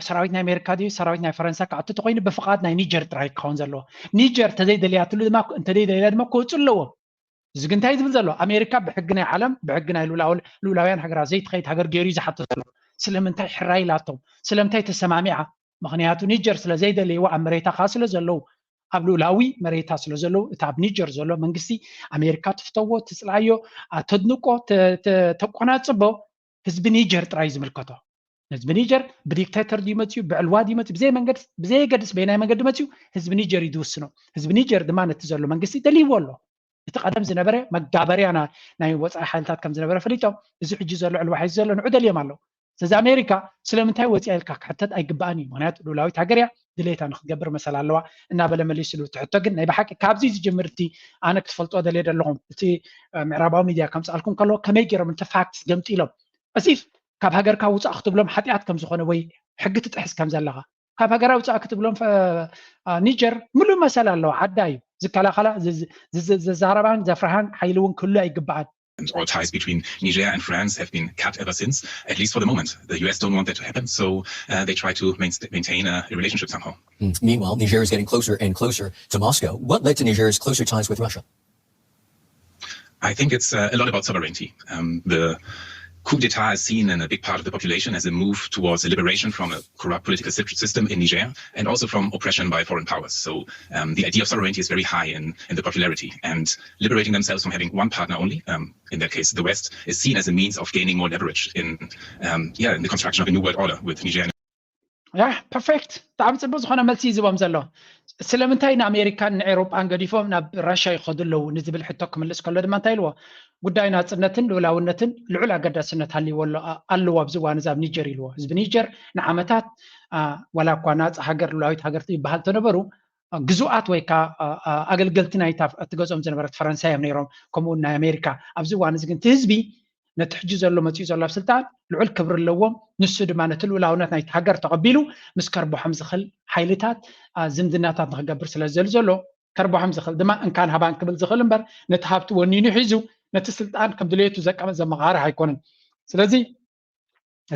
ሰራዊት ናይ ኣሜሪካ ድዩ ሰራዊት ናይ ፈረንሳ ክኣቱ ተኮይኑ ብፍቓድ ናይ ኒጀር ጥራይ ክኸውን ዘለዎ። ኒጀር ተዘይደልያትሉ ድማ እንተዘይደልያ ድማ ክወፁ ኣለዎም። እዚ ግን እንታይ ዝብል ዘሎ ኣሜሪካ ብሕጊ ናይ ዓለም ብሕጊ ናይ ልኡላውያን ሃገራት ዘይትኸይድ ሃገር ገይሩ እዩ ዝሓቶ ዘሎ። ስለምንታይ ሕራይ ኢላቶም ስለምንታይ ተሰማሚዓ? ምክንያቱ ኒጀር ስለ ዘይደለይዎ ኣብ መሬታ ከዓ ስለ ዘለዉ ኣብ ልኡላዊ መሬታ ስለ ዘለዉ እቲ ኣብ ኒጀር ዘሎ መንግስቲ ኣሜሪካ ትፍተዎ ትፅልኣዮ ተድንቆ ተቆናፅቦ ህዝቢ ኒጀር ጥራይ ዝምልከቶ ህዝቢ ኒጀር ብዲክታተር ድዩ መፅዩ ብዕልዋ ድዩ መፅዩ ብዘይ መንገዲ ብዘየገድስ በይናይ መንገዲ መፅዩ ህዝቢ ኒጀር እዩ ዝውስኖ። ህዝቢ ኒጀር ድማ ነቲ ዘሎ መንግስቲ ደልይዎ ኣሎ። እቲ ቀደም ዝነበረ መጋበርያ ናይ ወፃኢ ሓይልታት ከም ዝነበረ ፈሊጦም እዚ ሕጂ ዘሎ ዕልዋ ሒዙ ዘሎ ንዑ ደልዮም ኣለዉ። ስለዚ ኣሜሪካ ስለምንታይ ወፂኣ ኢልካ ክሕተት ኣይግባእን እዩ። ምክንያቱ ልኡላዊት ሃገር እያ ድሌታ ንክትገብር መሰል ኣለዋ እናበለ መሊስሉ። እቲ ሕቶ ግን ናይ ብሓቂ ካብዚ ዝጅምር እቲ ኣነ ክትፈልጦ ደልየ ደለኹም እቲ ምዕራባዊ ሚድያ ከምፅኣልኩም ከለዎ ከመይ ገይሮም እቲ ፋክትስ ገምጢሎም ኣሲፍ ካብ ሃገርካ ውፃእ ክትብሎም ሓጢኣት ከም ዝኾነ ወይ ሕጊ ትጥሕስ ከም ዘለኻ ካብ ሃገራ ውፃእ ክትብሎም ኒጀር ምሉእ መሰል ኣለዋ። ዓዳ እዩ ዝከላኸላ ዘዛረባን ዘፍርሃን ሓይሊ እውን ክህሉ ኣይግበኣን። And all ties between Niger and France have been cut ever since, at least for the moment. The U S don't want that to happen, so uh, they try to maintain a relationship somehow. Mm. Meanwhile, Niger is getting closer and closer to Moscow. What led to Niger's closer ties with Russia? I think it's uh, a lot about sovereignty. Um, the coup d'etat is seen in a big part of the population as a move towards a liberation from a corrupt political system in Niger and also from oppression by foreign powers. So um, the idea of sovereignty is very high in, in the popularity, and liberating themselves from having one partner only, um, in that case the West, is seen as a means of gaining more leverage in, um, yeah, in the construction of a new world order with Niger. ያ ፐርፌክት። ብጣዕሚ ፅቡቅ ዝኾነ መልሲ እዩ ዝቦም ዘሎ። ስለምንታይ ንኣሜሪካን ንኤውሮጳን ገዲፎም ናብ ራሻ ይኸዱ ኣለዉ ንዝብል ሕቶ ክምልስ ከሎ ድማ እንታይ ኢልዎ? ጉዳይ ናፅነትን ልኡላውነትን ልዑል ኣገዳስነት ሃልይዎ ኣለዎ ኣብዚ እዋን እዚ ኣብ ኒጀር ኢልዎ። ህዝቢ ኒጀር ንዓመታት ዋላ እኳ ናፃ ሃገር ልኡላዊት ሃገር ይበሃል ተነበሩ ግዙኣት ወይ ከዓ ኣገልገልቲ ናይታ እትገዝኦም ዝነበረት ፈረንሳ እዮም ነይሮም፣ ከምኡ እውን ናይ ኣሜሪካ። ኣብዚ እዋን እዚ ግን እቲ ህዝቢ ነቲ ሕጂ ዘሎ መፂኡ ዘሎ ኣብ ስልጣን ልዑል ክብሪ ኣለዎም። ንሱ ድማ ነቲ ልኡላውነት ናይቲ ሃገር ተቐቢሉ ምስ ከርብሖም ዝኽእል ሓይልታት ዝምድናታት ንክገብር ስለ ዝደሊ ዘሎ ከርብሖም ዝኽእል ድማ እንካን ሃባን ክብል ዝኽእል እምበር ነቲ ሃብቲ ወኒኑ ሒዙ ነቲ ስልጣን ከም ድሌቱ ዘቀመጥ ዘመቓርሕ ኣይኮነን። ስለዚ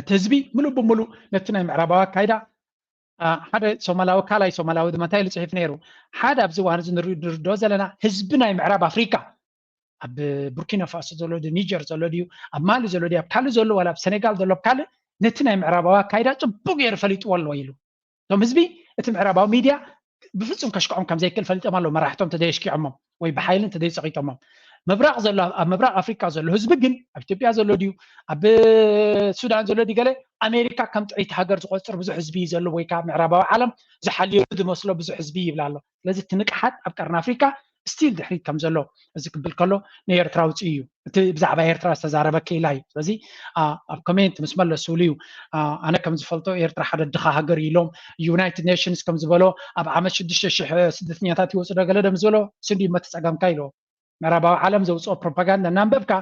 እቲ ህዝቢ ምሉእ ብምሉእ ነቲ ናይ ምዕራባዊ ኣካይዳ ሓደ ሶማላዊ ካልኣይ ሶማላዊ ድማ እንታይ ኢሉ ፅሒፍ ነይሩ ሓደ ኣብዚ እዋን እዚ ንርድኦ ዘለና ህዝቢ ናይ ምዕራብ ኣፍሪካ ኣብ ቡርኪና ፋሶ ዘሎ ድዩ፣ ኒጀር ዘሎ ድዩ፣ ኣብ ማሊ ዘሎ ድዩ፣ ኣብ ካልእ ዘሎ፣ ዋላ ኣብ ሰኔጋል ዘሎ፣ ኣብ ካልእ፣ ነቲ ናይ ምዕራባዊ ኣካይዳ ጽቡቕ ገይሩ ፈሊጥዎ ኣሎ ኢሉ። እቶም ህዝቢ እቲ ምዕራባዊ ሚድያ ብፍጹም ከሽክዖም ከም ዘይክእል ፈሊጦም ኣለዉ። መራሕቶም ተደየሽኪዖሞም ወይ ብሓይሊ እንተደይጸቒጦሞም። ምብራቕ ዘሎ፣ ኣብ ምብራቕ ኣፍሪቃ ዘሎ ህዝቢ ግን፣ ኣብ ኢትዮጵያ ዘሎ ድዩ፣ ኣብ ሱዳን ዘሎ ድዩ፣ ገለ ኣሜሪካ ከም ጥዕይቲ ሃገር ዝቆጽር ብዙሕ ህዝቢ እዩ ዘሎ፣ ወይ ከዓ ምዕራባዊ ዓለም ዝሓልየሉ ዝመስሎ ብዙሕ ህዝቢ ይብል ኣሎ። ስለዚ እቲ ንቕሓት ኣብ ቀርኒ ኣፍሪቃ ስቲል ድሕሪት ከም ዘሎ፣ እዚ ክብል ከሎ ንኤርትራ ውፅእ እዩ። እቲ ብዛዕባ ኤርትራ ዝተዛረበ ክኢላ እዩ። ስለዚ ኣብ ኮሜንት ምስ መለሱሉ እዩ። ኣነ ከም ዝፈልጦ ኤርትራ ሓደ ድኻ ሃገር እዩ ኢሎም፣ ዩናይትድ ኔሽንስ ከም ዝበሎ ኣብ ዓመት ሽዱሽተ ሽሕ ስደተኛታት ይወፁ ዶ ገለ ደም ዝበሎ ስንዲ መተፀገምካ ኢልዎ። ምዕራባዊ ዓለም ዘውፅኦ ፕሮፓጋንዳ እናንበብካ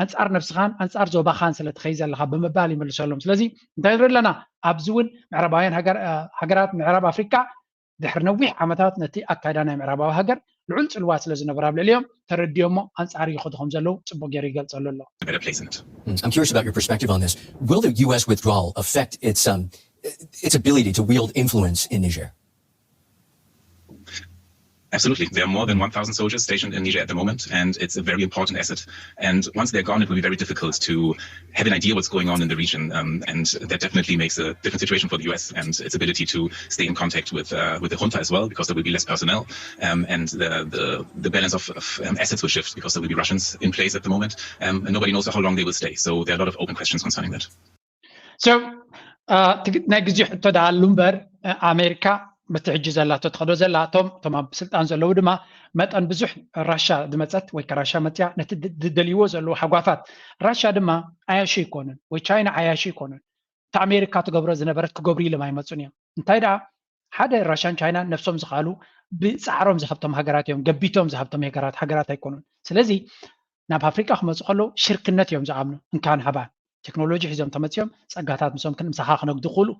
ኣንፃር ነብስኻን ኣንፃር ዞባኻን ስለ ትኸይ ዘለኻ ብምባል ይመልሰሎም። ስለዚ እንታይ ንርኢ ኣለና? ኣብዚ እውን ምዕራባውያን ሃገራት ምዕራብ ኣፍሪካ ድሕሪ ነዊሕ ዓመታት ነቲ ኣካይዳ ናይ ምዕራባዊ ሃገር ልዑል ጽልዋ ስለ ዝነበራ ኣብ ልዕሊኦም ተረዲኦሞ ኣንጻር ይኸዱ ከም ዘለዉ ጽቡቕ ገይሩ ይገልጸሉ ኣሎ። I'm curious about your perspective on this. Will the U S withdrawal affect its um, its ability to wield influence in Niger? Absolutely. There are more than one thousand soldiers stationed in Niger at the moment, and it's a very important asset. And once they're gone, it will be very difficult to have an idea what's going on in the region. Um, and that definitely makes a different situation for the U S and its ability to stay in contact with uh, with the junta as well, because there will be less personnel, um, and the, the, the balance of, of um, assets will shift because there will be Russians in place at the moment, um, and nobody knows for how long they will stay. So there are a lot of open questions concerning that. So, uh, ናይ ግዜ ሕቶ ደኣ ኣሉ እምበር ኣሜሪካ በቲ ሕጂ ዘላቶ ትኸዶ ዘላ እቶም እቶም ኣብ ስልጣን ዘለዉ ድማ መጠን ብዙሕ ራሻ ዝመፀት ወይ ራሻ መፅያ ነቲ ዝደልይዎ ዘለዉ ሓጓፋት ራሻ ድማ ዓያሹ ይኮኑን ወይ ቻይና ዓያሹ ይኮኑን። እቲ ኣሜሪካ ትገብሮ ዝነበረት ክገብሩ ኢሎም ኣይመፁን እዮም። እንታይ ደኣ ሓደ ራሻን ቻይናን ነብሶም ዝኽኣሉ ብፃዕሮም ዝሃብቶም ሃገራት እዮም። ገቢቶም ዝሃብቶም ሃገራት ሃገራት ኣይኮኑን። ስለዚ ናብ ኣፍሪቃ ክመፁ ከለዉ ሽርክነት እዮም ዝኣምኑ። እንካን ሃባን ቴክኖሎጂ ሒዞም ተመፅዮም ፀጋታት ምሶም ምሳኻ ክነግዱ ክኽእሉ።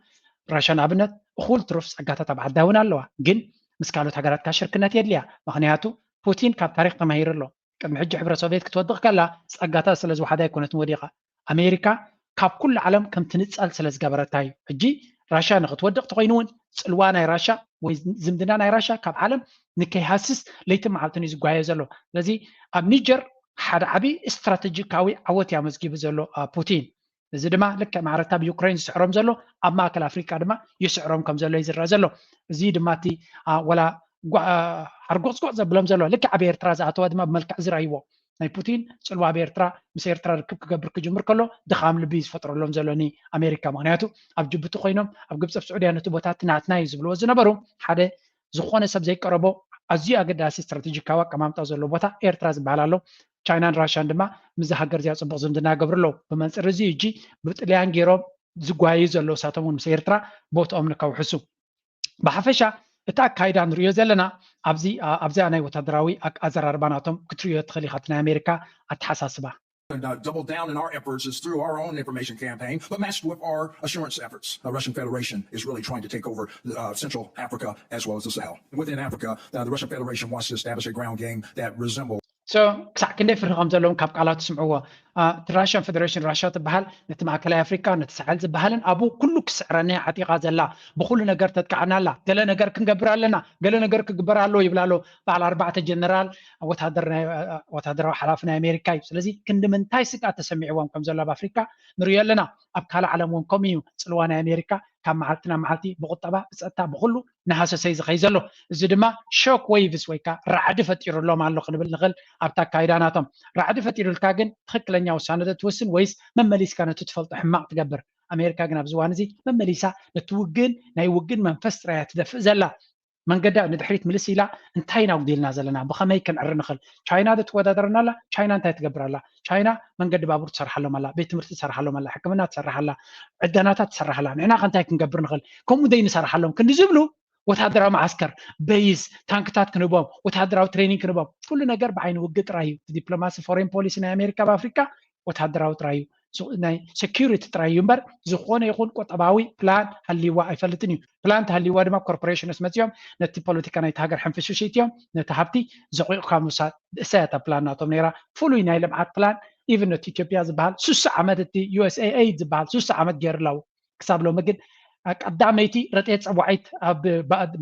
ራሻ ንኣብነት እኹል ትሩፍ ፀጋታት ኣብ ዓዳ እውን ኣለዋ፣ ግን ምስ ካልኦት ሃገራት ከዓ ሽርክነት የድልያ። ምክንያቱ ፑቲን ካብ ታሪክ ተማሂሩ ኣሎ። ቅድሚ ሕጂ ሕብረ ሶቪየት ክትወድቕ ከላ ፀጋታት ስለ ዝወሓዳ ኣይኮነትን ወዲቓ። ኣሜሪካ ካብ ኩሉ ዓለም ከም ትንፀል ስለ ዝገበረታ እዩ። ሕጂ ራሻ ንክትወድቕ ተኮይኑ እውን ፅልዋ ናይ ራሻ ወይ ዝምድና ናይ ራሻ ካብ ዓለም ንከይሃስስ ለይትን መዓልትን እዩ ዝጓየ ዘሎ። ስለዚ ኣብ ኒጀር ሓደ ዓብዪ ስትራተጂካዊ ዓወት እዩ ኣመዝጊቡ ዘሎ ፑቲን። እዚ ድማ ልክዕ ማዕረታ ኣብ ዩክሬን ዝስዕሮም ዘሎ ኣብ ማእከል ኣፍሪቃ ድማ ይስዕሮም ከም ዘሎ እዩ ዝረአ ዘሎ። እዚ ድማ እቲ ወላ ሓርጎፅጎፅ ዘብሎም ዘሎ ልክዕ ኣብ ኤርትራ ዝኣተወ ድማ ብመልክዕ ዝረኣይዎ ናይ ፑቲን ፅልዋ ኣብ ኤርትራ ምስ ኤርትራ ርክብ ክገብር ክጅምር ከሎ ድኻም ልቢ ዝፈጥረሎም ዘሎ ኒ ኣሜሪካ። ምክንያቱ ኣብ ጅቡቲ ኮይኖም ኣብ ግብፂ ኣብ ስዑድያ ነቲ ቦታ እቲ ናትና እዩ ዝብልዎ ዝነበሩ ሓደ ዝኾነ ሰብ ዘይቀረቦ ኣዝዩ ኣገዳሲ ስትራቴጂካዊ ኣቀማምጣ ዘለዎ ቦታ ኤርትራ ዝበሃል ኣሎ። ቻይናን ራሽያን ድማ ምስዚ ሃገር እዚኣ ፅቡቕ ዝምድና ይገብሩ ኣለዉ። ብመንፅር እዚ እጂ ብጥልያን ገይሮም ዝጓየዩ ዘለዉ እሳቶም እውን ምስ ኤርትራ ቦትኦም ንከውሕሱ። ብሓፈሻ እቲ ኣካይዳ ንሪኦ ዘለና ኣብዚ ኣብዚኣ ናይ ወታደራዊ ኣዘራርባ ናቶም ክትሪኦ ትኽእል ኢኻ እቲ ናይ ኣሜሪካ ኣተሓሳስባ። And uh, double down in our efforts is through our own information campaign, but matched with our assurance efforts. The Russian Federation is really trying to take over uh, Central Africa as well as the Sahel. Within Africa, uh, the Russian Federation wants to establish a ground game that resembles. So ክሳዕ ክንደይ ፍርሒ ከም ዘለዎም ካብ ቃላት ትስምዕዎ። እቲ ራሽያን ፌደሬሽን ራሽያ ትበሃል ነቲ ማእከላይ ኣፍሪቃ ነቲ ሳሕል ዝበሃልን ኣብኡ ኩሉ ክስዕረና ዓጢቓ ዘላ ብኩሉ ነገር ተጥቃዕና ኣላ። ገለ ነገር ክንገብር ኣለና፣ ገለ ነገር ክግበር ኣለዎ ይብላ ኣለዉ። በዓል ኣርባዕተ ጀነራል ወታደራዊ ሓላፊ ናይ ኣሜሪካ እዩ። ስለዚ ክንዲ ምንታይ ስግኣት ተሰሚዕዎም ከም ዘሎ ኣብ ኣፍሪካ ንሪኦ ኣለና። ኣብ ካልእ ዓለም እውን ከምኡ እዩ። ፅልዋ ናይ ኣሜሪካ ካብ መዓልቲ ናብ መዓልቲ ብቁጠባ ብፀጥታ ብኩሉ እናሃሰሰ እዩ ዝኸይ ዘሎ። እዚ ድማ ሾክ ዌይቭስ ወይ ከዓ ራዕዲ ፈጢሩሎም ኣሎ ክንብል ንኽእል ኣብቲ ኣካይዳ ናቶም። ራዕዲ ፈጢሩልካ ግን ትኽክለኛ ውሳነ ዶ ትወስን ወይስ መመሊስካ ነቲ ትፈልጦ ሕማቕ ትገብር? ኣሜሪካ ግን ኣብዚ እዋን እዚ መመሊሳ ነቲ ውግን ናይ ውግን መንፈስ ጥራይ እያ ትደፍእ ዘላ። መንገዳ ንድሕሪት ምልስ ኢላ እንታይ ኢና ኣጉዲልና ዘለና? ብኸመይ ክንዕሪ ንኽእል? ቻይና ዶ ትወዳደረና ኣላ? ቻይና እንታይ ትገብር ኣላ? ቻይና መንገዲ ባቡር ትሰርሓሎም ኣላ፣ ቤት ትምህርቲ ትሰርሓሎም ኣላ፣ ሕክምና ትሰርሕ ኣላ፣ ዕደናታት ትሰርሕ ኣላ። ንሕና ከ እንታይ ክንገብር ንኽእል? ከምኡ ደይ ንሰርሓሎም ክንዲ ዝብሉ ወታደራዊ መዓስከር በይዝ ታንክታት ክንህቦም ወታደራዊ ትሬኒንግ ክንህቦም ኩሉ ነገር ብዓይኒ ውግእ ጥራይ እዩ። ዲፕሎማሲ ፎሬን ፖሊሲ ናይ ኣሜሪካ ኣብ ኣፍሪካ ወታደራዊ ጥራይ እዩ። ናይ ሴኪሪቲ ጥራይ እዩ እምበር ዝኾነ ይኹን ቁጠባዊ ፕላን ሃልይዋ ኣይፈልጥን እዩ። ፕላን ተሃልይዋ ድማ ኮርፖሬሽንስ መፅኦም ነቲ ፖለቲካ ናይቲ ሃገር ሕንፍሽሽት እዮም ነቲ ሃብቲ ዘቑቕ ካብ ምውሳድ እሳ እያ እታ ፕላን ናቶም ነይራ። ፍሉይ ናይ ልምዓት ፕላን ኢቭን ነቲ ኢትዮጵያ ዝበሃል ሱሳ ዓመት እቲ ዩኤስኤኤይድ ዝበሃል ሱሳ ዓመት ገይሩ ኣለዉ። ክሳብ ሎሚ ግን ቀዳመይቲ ረድኤት ፀዋዒት ኣብ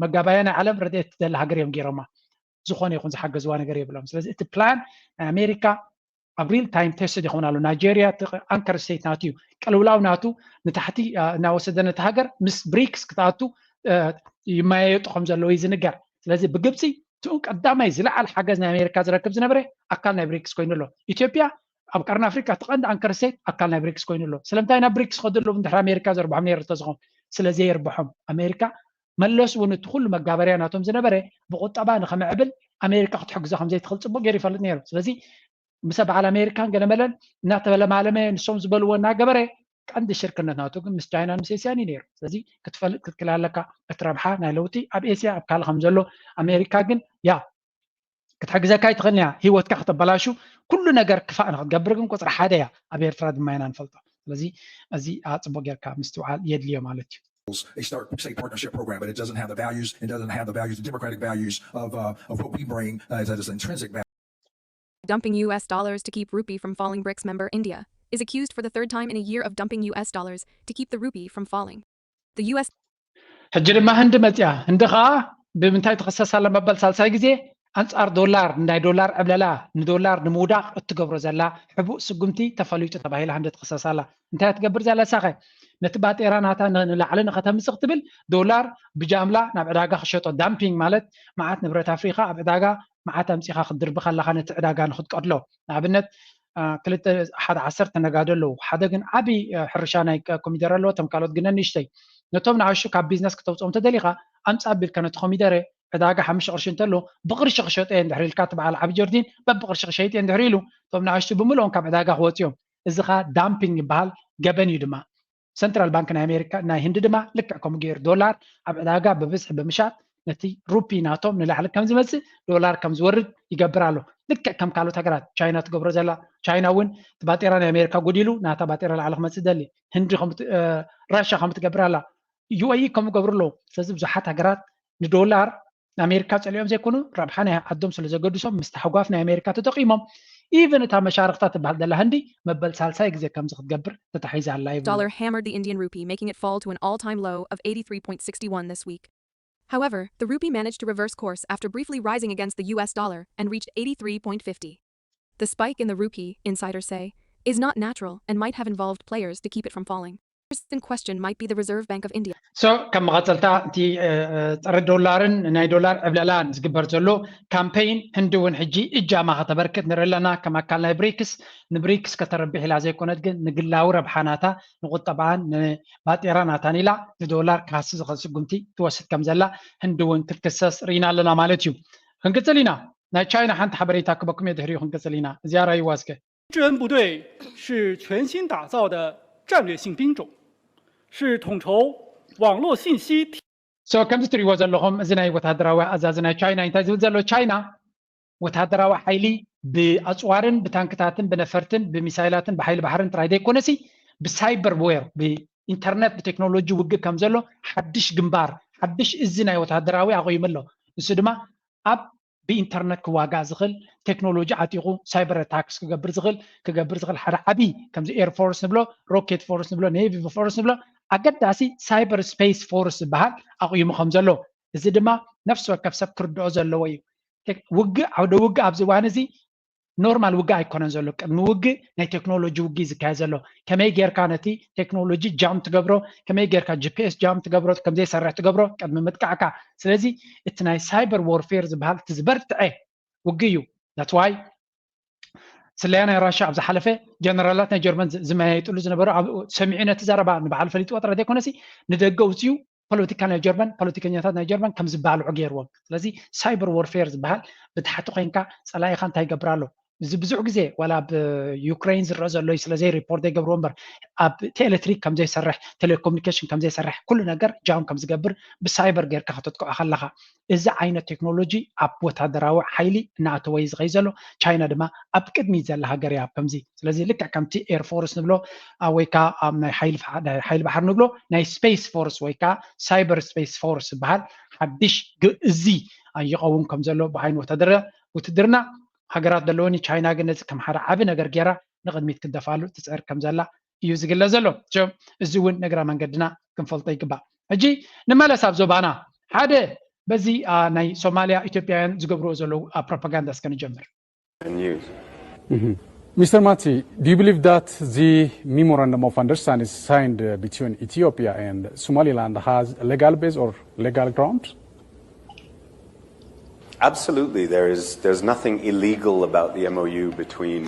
መጋባያ ናይ ዓለም ረድኤት ትደሊ ሃገር እዮም ገይሮማ። ዝኾነ ይኹን ዝሓገዝዋ ነገር የብሎም። ስለዚ እቲ ፕላን ናይ ኣሜሪካ ኣብ ሪል ታይም ቴስትድ ይኸውን ኣሎ። ናይጀርያ ኣንከር ስቴት ናቱ እዩ፣ ቅልውላው ናቱ ንታሕቲ እናወሰደ ነቲ ሃገር ምስ ብሪክስ ክትኣቱ ይመያየጡ ከም ዘለዉ እዩ ዝንገር። ስለዚ ብግብፂ ትኡ ቀዳማይ ዝለዓል ሓገዝ ናይ ኣሜሪካ ዝረክብ ዝነበረ ኣካል ናይ ብሪክስ ኮይኑ ኣሎ። ኢትዮጵያ ኣብ ቀርኒ ኣፍሪካ እቲ ቀንዲ ኣንከር ስቴት ኣካል ናይ ብሪክስ ኮይኑ ኣሎ። ስለምንታይ ናብ ብሪክስ ከዱ ኣለዉ? እንድሕር ኣሜሪካ ዘርብሖም ነይሩ ተዝኾን፣ ስለ ዘይርብሖም ኣሜሪካ መለስ እውን እቲ ኩሉ መጋበርያ ናቶም ዝነበረ ብቁጠባ ንኸምዕብል ኣሜሪካ ክትሕግዞ ከም ዘይትኽእል ፅቡቅ ገይሩ ይፈልጥ ነይሩ። ስለዚ ምስ በዓል ኣሜሪካን ገለመለን እናተበለማለመ ንሶም ዝበልዎ እናገበረ ቀንዲ ሽርክነት ናቱ ግን ምስ ቻይናን ምስ ኤስያን እዩ ነይሩ። ስለዚ ክትፈልጥ ክትክል ኣለካ እቲ ረብሓ ናይ ለውጢ ኣብ ኤስያ ኣብ ካልእ ከም ዘሎ። ኣሜሪካ ግን ያ ክትሕግዘካ ይትኽእል እያ፣ ህይወትካ ክተበላሹ ኩሉ ነገር ክፋእ ንክትገብር ግን ቁፅሪ ሓደ እያ። ኣብ ኤርትራ ድማ ኢና ንፈልጦ። ስለዚ እዚ ኣፅቡቅ ጌርካ ምስትውዓል የድልዮ ማለት እዩ። They start say partnership program, but it doesn't have the values. It doesn't have the values, the democratic values of uh, of what we bring uh, is that it's intrinsic value. Dumping U S dollars to keep rupee from falling. BRICS member India is accused for the third time in a year of dumping U S dollars to keep the rupee from falling. The U S ሕጂ ድማ ህንዲ መፅያ። ህንዲ ከዓ ብምንታይ ትኽሰስ ኣላ መበል ሳልሳይ ግዜ? ኣንፃር ዶላር፣ ናይ ዶላር ዕብለላ፣ ንዶላር ንምውዳቕ እትገብሮ ዘላ ሕቡእ ስጉምቲ ተፈሊጡ ተባሂላ ህንዲ ትኽሰስ ኣላ። እንታይ ትገብር ዘላ ሳኸ? ነቲ ባጤራ ናታ ንላዕሊ ንኸተምፅእ ክትብል ዶላር ብጃምላ ናብ ዕዳጋ ክሸጦ፣ ዳምፒንግ ማለት መዓት ንብረት ኣፍሪኻ ኣብ ዕዳጋ መዓት ኣምፂኻ ክትድርቢ ከለኻ ነቲ ዕዳጋ ንክትቀድሎ። ንኣብነት ክልተ ሓደ ዓሰርተ ነጋዶ ኣለዉ። ሓደ ግን ዓብዪ ሕርሻ ናይ ኮሚደረ ኣለዎ፣ እቶም ካልኦት ግን ንእሽተይ። ነቶም ንኣሽቱ ካብ ቢዝነስ ክተውፅኦም ተደሊኻ ኣምፃ ኣቢልካ ነቲ ኮሚደረ ዕዳጋ ሓሙሽተ ቅርሺ እንተሎ ብቅርሺ ክሸጦ እየ እንድሕር ኢልካ እቲ በዓል ዓቢ ጀርዲን በብቅርሺ ክሸይጥ እየ እንድሕር ኢሉ እቶም ንኣሽቱ ብምልኦም ካብ ዕዳጋ ክወፅኡ እዮም። እዚ ኸዓ ዳምፒንግ ይበሃል፣ ገበን እዩ ድማ። ሰንትራል ባንክ ናይ ኣሜሪካ ናይ ህንዲ ድማ ልክዕ ከምኡ ገይሩ ዶላር ኣብ ዕዳጋ ብብዝሒ ብምሻጥ ነቲ ሩፒ ናቶም ንላዕሊ ከም ዝመፅእ ዶላር ከም ዝወርድ ይገብር ኣሎ። ልክዕ ከም ካልኦት ሃገራት ቻይና ትገብሮ ዘላ፣ ቻይና እውን እቲ ባጤራ ናይ ኣሜሪካ ጎዲሉ ናታ ባጤራ ላዕሊ ክመፅእ ደሊ፣ ህንዲ ራሻ ከም ትገብር ኣላ፣ ዩኤኢ ከምኡ ገብሩ ኣለዉ። ስለዚ ብዙሓት ሃገራት ንዶላር ንኣሜሪካ ፀሊኦም ዘይኮኑ ረብሓ ናይ ዓዶም ስለ ዘገድሶም ምስ ታሕጓፍ ናይ ኣሜሪካ ተጠቂሞም ኢቨን እታ መሻርክታ ትበሃል ዘላ ህንዲ መበል ሳልሳይ ግዜ ከምዚ ክትገብር ተታሒዛ ኣላ ይብሉ። Dollar hammered the Indian rupee, making it fall to an all-time low of eighty-three point six one this week. However, the rupee managed to reverse course after briefly rising against the U S dollar and reached eighty-three point fifty. The spike in the rupee, insiders say, is not natural and might have involved players to keep it from falling. The person in question might be the Reserve Bank of India. So ከም መቐፀልታ እቲ ፀረ ዶላርን ናይ ዶላር ዕብለላን ዝግበር ዘሎ ካምፔይን ህንዲ እውን ሕጂ እጃማ ከተበርክት ንርኢ ኣለና። ከም ኣካል ናይ ብሪክስ ንብሪክስ ከተርብሕ ኢላ ዘይኮነት ግን ንግላዊ ረብሓ ናታ ንቁጠባን ንባጤራ ናታን ኢላ ንዶላር ክሃሲ ዝኽእል ስጉምቲ ትወስድ ከም ዘላ ህንዲ እውን ክትክሰስ ርኢና ኣለና ማለት እዩ። ክንቅፅል ኢና። ናይ ቻይና ሓንቲ ሓበሬታ ክበኩም እየ ድሕሪኡ ክንቅፅል ኢና። እዚኣ ራይዋ እስከ። 智恩部队是全新打造的战略性兵种，是统筹网络信息。 So ከምዚ ትሪእዎ ዘለኹም እዚ ናይ ወታደራዊ ኣዛዚ ናይ ቻይና እንታይ ዝብል ዘሎ? ቻይና ወታደራዊ ሓይሊ ብኣፅዋርን ብታንክታትን ብነፈርትን ብሚሳይላትን ብሓይሊ ባሕርን ጥራይ ዘይኮነሲ ብሳይበር ዌር ብኢንተርነት ብቴክኖሎጂ ውግእ ከም ዘሎ ሓድሽ ግንባር ሓድሽ እዚ ናይ ወታደራዊ ኣቑይሙ ኣሎ። ንሱ ድማ ኣብ ብኢንተርነት ክዋጋእ ዝኽእል ቴክኖሎጂ ዓጢቑ ሳይበር ኣታክስ ክገብር ዝኽእል ክገብር ዝኽእል ሓደ ዓብዪ ከምዚ ኤር ፎርስ ንብሎ ሮኬት ፎርስ ንብሎ ኔቪ ፎርስ ንብሎ ኣገዳሲ ሳይበር ስፔስ ፎርስ ዝበሃል ኣቑይሙ ከም ዘሎ እዚ ድማ ነፍሲ ወከፍ ሰብ ክርድኦ ዘለዎ እዩ። ውግእ ዓውደ ውግእ ኣብዚ እዋን እዚ ኖርማል ውግእ ኣይኮነን ዘሎ። ቅድሚ ውግእ ናይ ቴክኖሎጂ ውግእ ዝካየድ ዘሎ። ከመይ ጌርካ ነቲ ቴክኖሎጂ ጃም ትገብሮ፣ ከመይ ጌርካ ጂፒኤስ ጃም ትገብሮ፣ ከምዘይሰርሕ ትገብሮ ቅድሚ ምጥቃዕካ። ስለዚ እቲ ናይ ሳይበር ዎርፌር ዝበሃል እቲ ዝበርትዐ ውግእ እዩ። That's why ስለያ ናይ ራሻ ኣብ ዝሓለፈ ጀነራላት ናይ ጀርመን ዝመያየጥሉ ዝነበሩ ሰሚዑ ነቲ ዘረባ ንባዕሉ ፈሊጥዎ ጥራሕ ዘይኮነሲ ንደገ ውፅኡ ፖለቲካ ናይ ጀርመን ፖለቲከኛታት ናይ ጀርመን ከም ዝባልዑ ገይርዎም። ስለዚ ሳይበር ዎርፌር ዝበሃል ብታሕቲ ኮይንካ ፀላኢኻ እንታይ ይገብር ኣሎ እዚ ብዙሕ ግዜ ዋላ ኣብ ዩክሬን ዝረአ ዘሎ እዩ ስለዘይ ሪፖርት ዘይገብርዎ እምበር ኣብቲ ኤሌክትሪክ ከምዘይሰርሕ ቴሌኮሙኒኬሽን ከምዘይሰርሕ ኩሉ ነገር ጃም ከም ዝገብር ብሳይበር ጌርካ ከተጥቅዖ ከለኻ እዚ ዓይነት ቴክኖሎጂ ኣብ ወታደራዊ ሓይሊ እናኣተወ እዩ ዝኸይ ዘሎ። ቻይና ድማ ኣብ ቅድሚት ዘላ ሃገር እያ ከምዚ። ስለዚ ልክዕ ከምቲ ኤር ፎርስ ንብሎ ወይ ከዓ ናይ ሓይሊ ባሕሪ ንብሎ ናይ ስፔስ ፎርስ ወይ ከዓ ሳይበር ስፔስ ፎርስ ዝበሃል ሓድሽ ግእዚ ይኸውን ከም ዘሎ ብዓይኒ ወታደር ውትድርና ሃገራት ዘለወኒ ቻይና ግን ነዚ ከም ሓደ ዓቢ ነገር ገይራ ንቕድሚት ክትደፋሉ ትፅዕር ከም ዘላ እዩ ዝግለ ዘሎ። እዚ እውን ንእግረ መንገድና ክንፈልጦ ይግባእ። ሕጂ ንመለስ ኣብ ዞባና ሓደ በዚ ናይ ሶማሊያ ኢትዮጵያውያን ዝገብርዎ ዘለዉ ፕሮፓጋንዳ እስከ ንጀምር። News. Mister Mati, do you believe that the memorandum of understanding signed uh, between Ethiopia and Somaliland has a legal base or legal ground? Absolutely, there is there's nothing illegal about the M O U between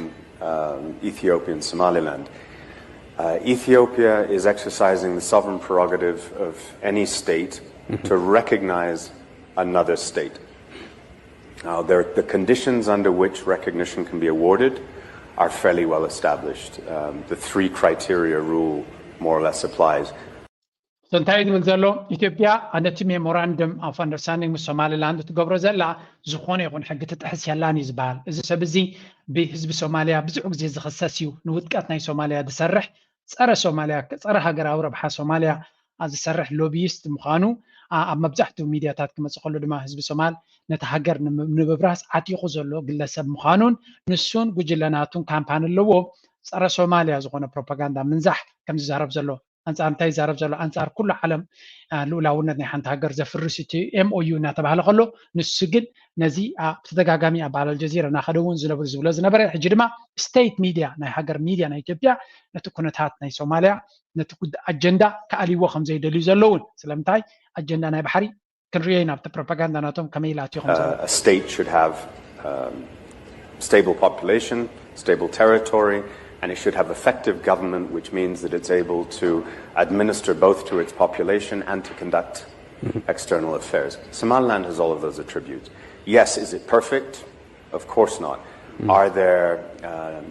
um, Ethiopia and Somaliland. Uh, Ethiopia is exercising the sovereign prerogative of any state to recognize another state. Now, there, the conditions under which recognition can be awarded are fairly well established. Um, the three criteria rule more or less applies. እንታይ ዝብል ዘሎ? ኢትዮጵያ ነቲ memorandum of understanding ምስ ሶማሊላንድ ትገብሮ ዘላ ዝኾነ ይኹን ሕጊ ትጥሕስ የላን እዩ ዝበሃል። እዚ ሰብ እዚ ብህዝቢ ሶማሊያ ብዙሕ ግዜ ዝኽሰስ እዩ። ንውድቀት ናይ ሶማሊያ ዝሰርሕ፣ ጸረ ሶማሊያ፣ ጸረ ሃገራዊ ረብሓ ሶማሊያ ዝሰርሕ ሎቢይስት ምዃኑ ኣብ መብዛሕትኡ ሚድያታት ክመጽእ ከሎ ድማ ህዝቢ ሶማል ነቲ ሃገር ንምብራስ ዓጢቑ ዘሎ ግለሰብ ምዃኑን ንሱን ጉጅለናቱን ካምፓን ኣለዎ ጸረ ሶማሊያ ዝኾነ ፕሮፓጋንዳ ምንዛሕ ከም ዝዛረብ ዘሎ። ኣንፃር እንታይ ይዛረብ ዘሎ? ኣንፃር ኩሉ ዓለም ልኡላውነት ናይ ሓንቲ ሃገር ዘፍርስ እቲ M O U እናተባህለ ከሎ፣ ንሱ ግን ነዚ ብተደጋጋሚ ኣብ በዓል ኣልጀዚራ እናኸደ እውን ዝነብር ዝብሎ ዝነበረ፣ ሕጂ ድማ ስቴት ሚድያ ናይ ሃገር ሚድያ ናይ ኢትዮጵያ ነቲ ኩነታት ናይ ሶማሊያ ነቲ ኣጀንዳ ክኣልይዎ ከም ዘይደልዩ ዘለውን። ስለምንታይ ኣጀንዳ ናይ ባሕሪ ክንሪኦ ኢና ኣብቲ ፕሮፓጋንዳ ናቶም ከመይ ኢላትዮ ከም Uh, a state should have um, stable population, stable territory, and it should have effective government, which means that it's able to administer both to its population and to conduct external affairs. Somaliland has all of those attributes. Yes, is it perfect? Of course not. Are there um,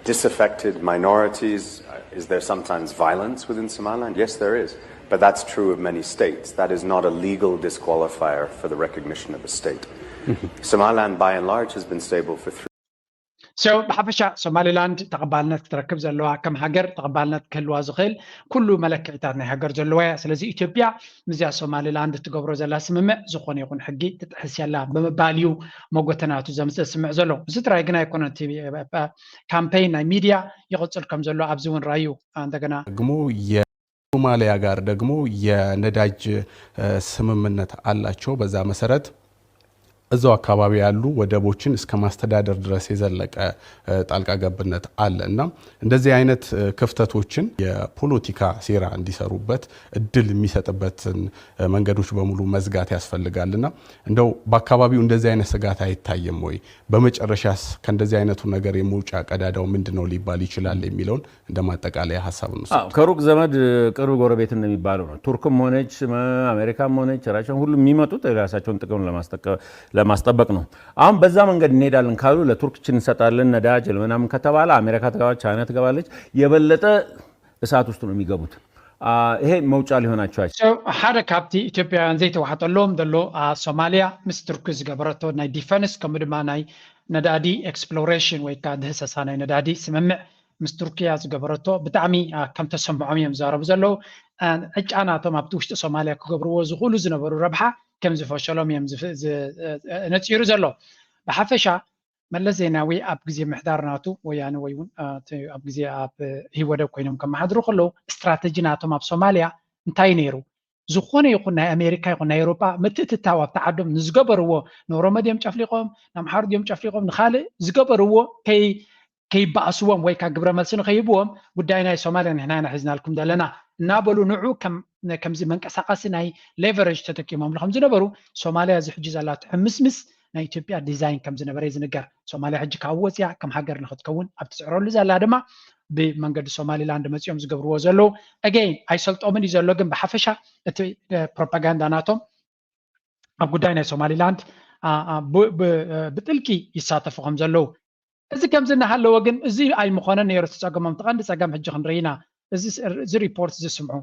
disaffected minorities? Uh, Is there sometimes violence within Somaliland? Yes, there is. But that's true of many states. That is not a legal disqualifier for the recognition of a state. Somaliland, by and large, has been stable for three. So ብሓፈሻ ሶማሊላንድ ተቐባልነት ክትረክብ ዘለዋ፣ ከም ሃገር ተቐባልነት ክህልዋ ዝኽእል ኩሉ መለክዒታት ናይ ሃገር ዘለዋ እያ። ስለዚ ኢትዮጵያ ምስዚኣ ሶማሊላንድ እትገብሮ ዘላ ስምምዕ ዝኾነ ይኹን ሕጊ ትጥሕስ የላ ብምባል እዩ መጎተናቱ ዘምፅእ ዝስምዕ ዘሎ። እዚ ጥራይ ግን ኣይኮነን። እቲ ካምፔይን ናይ ሚድያ ይቕፅል ከም ዘሎ ኣብዚ እውን ራዩ እንደገና ደግሞ የሶማሊያ ጋር ደግሞ የነዳጅ ስምምነት አላቸው። በዛ መሰረት እዛው አካባቢ ያሉ ወደቦችን እስከ ማስተዳደር ድረስ የዘለቀ ጣልቃ ገብነት አለ እና እንደዚህ አይነት ክፍተቶችን የፖለቲካ ሴራ እንዲሰሩበት እድል የሚሰጥበትን መንገዶች በሙሉ መዝጋት ያስፈልጋል እና እንደው በአካባቢው እንደዚህ አይነት ስጋት አይታይም ወይ? በመጨረሻስ ከእንደዚህ አይነቱ ነገር የመውጫ ቀዳዳው ምንድን ነው ሊባል ይችላል የሚለውን እንደ ማጠቃለያ ሀሳብ እንውሰድ። አዎ፣ ከሩቅ ዘመድ ቅርብ ጎረቤት እንደሚባለው ነው። ቱርክም ሆነች አሜሪካም ሆነች ራሽያ ሁሉ የሚመጡት የራሳቸውን ጥቅም ለማስጠበቅ ነው። አሁን በዛ መንገድ እንሄዳለን ካሉ ለቱርክ እንሰጣለን ነዳጅ ለምናምን ከተባለ አሜሪካ ትገባለች፣ ቻይና ትገባለች፣ የበለጠ እሳት ውስጥ ነው የሚገቡት። ይሄ መውጫ ሊሆናቸው አይችልም። ሓደ ካብቲ ኢትዮጵያውያን ዘይተዋሕጠሎም ዘሎ ሶማሊያ ምስ ቱርኪ ዝገበረቶ ናይ ዲፈንስ ከምኡ ድማ ናይ ነዳዲ ኤክስፕሎሬሽን ወይ ከዓ ድህሰሳ ናይ ነዳዲ ስምምዕ ምስ ቱርኪያ ዝገበረቶ ብጣዕሚ ከም ተሰምዖም እዮም ዝዛረቡ ዘለዉ። ዕጫ ናቶም ኣብቲ ውሽጢ ሶማሊያ ክገብርዎ ዝኽእሉ ዝነበሩ ረብሓ ከም ዝፈሸሎም እዮም ነፂሩ ዘሎ። ብሓፈሻ መለስ ዜናዊ ኣብ ግዜ ምሕዳር ናቱ ወያነ ወይ እውን ኣብ ግዜ ኣብ ህወደብ ኮይኖም ከመሓድሩ ከለዉ ስትራተጂ ናቶም ኣብ ሶማሊያ እንታይ ነይሩ? ዝኾነ ይኹን ናይ ኣሜሪካ ይኹን ናይ ኤውሮጳ ምትእትታው ኣብቲ ዓዶም ንዝገበርዎ ንኦሮሞ ድዮም ጨፍሊቖም፣ ንኣምሓሩ ድዮም ጨፍሊቖም፣ ንኻልእ ዝገበርዎ ከይበኣስዎም ወይ ከዓ ግብረ መልሲ ንኸይህብዎም ጉዳይ ናይ ሶማሊያ ንሕና ኢና ሒዝናልኩም ዘለና እናበሉ ንዑ ከምዚ መንቀሳቐሲ ናይ ሌቨሬጅ ተጠቂሞምሉ ከም ዝነበሩ ሶማሊያ እዚ ሕጂ ዘላቶ ሕምስምስ ናይ ኢትዮጵያ ዲዛይን ከም ዝነበረ እዩ ዝንገር። ሶማሊያ ሕጂ ካብ ወፅያ ከም ሃገር ንክትከውን ኣብ ትፅዕረሉ ዘላ ድማ ብመንገዲ ሶማሊላንድ መፂኦም ዝገብርዎ ዘለዉ again ኣይሰልጦምን እዩ ዘሎ። ግን ብሓፈሻ እቲ ፕሮፓጋንዳ ናቶም ኣብ ጉዳይ ናይ ሶማሊላንድ ብጥልቂ ይሳተፉ ከም ዘለዉ እዚ ከምዚ እናሃለወ ግን እዚ ኣይምኾነን ነይሩ እቲ ፀገሞም። እቲ ቀንዲ ፀገም ሕጂ ክንርኢ ኢና። እዚ ሪፖርት ዝስምዑ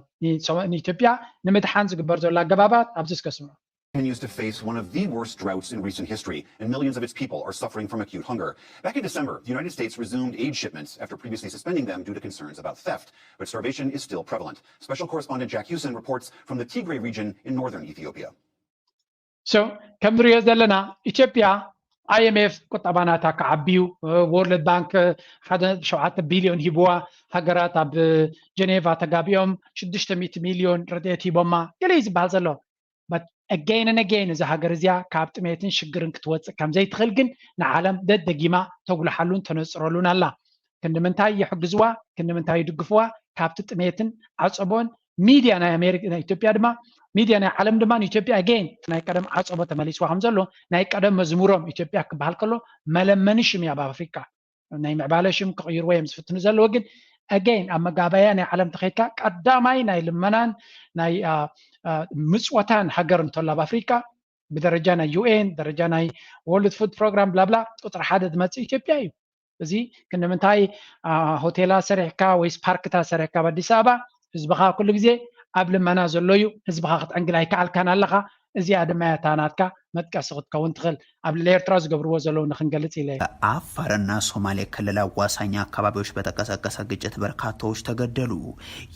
ንኢትዮጵያ ንምድሓን ዝግበር ዘሎ ኣገባባት ኣብዚ እስከ ስምዑ። continues to face one of the worst droughts in recent history, and millions of its people are suffering from acute hunger. Back in December, the United States resumed aid shipments after previously suspending them due to concerns about theft. But starvation is still prevalent. Special correspondent Jack Hewson reports from the Tigray region in northern Ethiopia. So ከም ንሪኦ ዘለና ኢትዮጵያ I M F ቁጠባ ናታ ክዓብዩ፣ ወርልድ ባንክ ሓደ ሸውዓተ ቢልዮን ሂብዋ፣ ሃገራት ኣብ ጀኔቫ ተጋቢኦም ሽዱሽተ ሚእቲ ሚልዮን ረድኤት ሂቦማ ገለ እዩ ዝበሃል ዘሎ። But again and again እዛ ሃገር እዚኣ ካብ ጥሜትን ሽግርን ክትወፅእ ከም ዘይትኽእል ግን ንዓለም ደደጊማ ተጉልሓሉን ተነፅረሉን ኣላ። ክንዲ ምንታይ ይሕግዝዋ፣ ክንዲ ምንታይ ይድግፍዋ? ካብቲ ጥሜትን ዓፀቦን ሚድያ ናይ ኣሜሪካ ናይ ኢትዮጵያ ድማ ሚድያ ናይ ዓለም ድማ ንኢትዮጵያ again ናይ ቀደም ዓፀቦ ተመሊስዋ ከም ዘሎ ናይ ቀደም መዝሙሮም ኢትዮጵያ ክበሃል ከሎ መለመኒ ሽም እያ ኣብ ኣፍሪካ። ናይ ምዕባለ ሽም ክቕይርዎ እዮም ዝፍትኑ ዘለዎ ግን again ኣብ መጋበያ ናይ ዓለም ተኸይድካ ቀዳማይ ናይ ልመናን ናይ ምፅወታን ሃገር እንተሎ ኣብ ኣፍሪካ ብደረጃ ናይ ዩ ኤን ደረጃ ናይ World Food Program ብላብላ ቁፅሪ ሓደ ዝመፅእ ኢትዮጵያ እዩ። እዚ ክንምንታይ ሆቴላት ሰሪሕካ ወይስ ፓርክታት ሰሪሕካ ኣብ ኣዲስ ኣበባ ህዝብኻ ኩሉ ግዜ ኣብ ልመና ዘሎ እዩ። ህዝብኻ ክትዕንግል ኣይከኣልካን ኣለኻ። እዚኣ ድማ እያ እታ ናትካ መጥቀሲ ክትከውን ትኽእል። ኣብ ልዕሊ ኤርትራ ዝገብርዎ ዘለዉ ንክንገልጽ ኢለ እየ። በአፋርና ሶማሌ ክልል አዋሳኝ አካባቢዎች በተቀሰቀሰ ግጭት በርካታዎች ተገደሉ።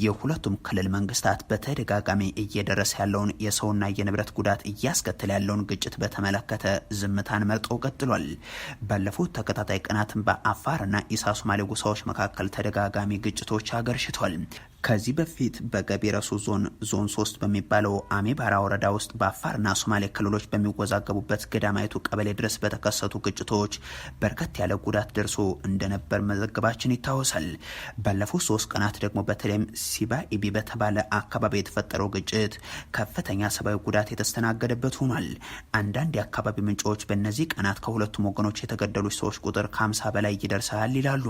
የሁለቱም ክልል መንግስታት በተደጋጋሚ እየደረሰ ያለውን የሰውና የንብረት ጉዳት እያስከተለ ያለውን ግጭት በተመለከተ ዝምታን መርጠው ቀጥሏል። ባለፉት ተከታታይ ቀናትም በአፋርና ኢሳ ሶማሌ ጎሳዎች መካከል ተደጋጋሚ ግጭቶች አገርሽቷል። ከዚህ በፊት በገቢረሱ ዞን ዞን ሶስት በሚባለው አሜባራ ወረዳ ውስጥ በአፋርና ሶማሌ ክልሎች በሚወዛገቡበት ገዳማይቱ ቀበሌ ድረስ በተከሰቱ ግጭቶች በርከት ያለ ጉዳት ደርሶ እንደነበር መዘገባችን ይታወሳል። ባለፉት ሶስት ቀናት ደግሞ በተለይም ሲባኢቢ በተባለ አካባቢ የተፈጠረው ግጭት ከፍተኛ ሰብአዊ ጉዳት የተስተናገደበት ሆኗል። አንዳንድ የአካባቢ ምንጮች በእነዚህ ቀናት ከሁለቱም ወገኖች የተገደሉ ሰዎች ቁጥር ከ50 በላይ ይደርሳል ይላሉ።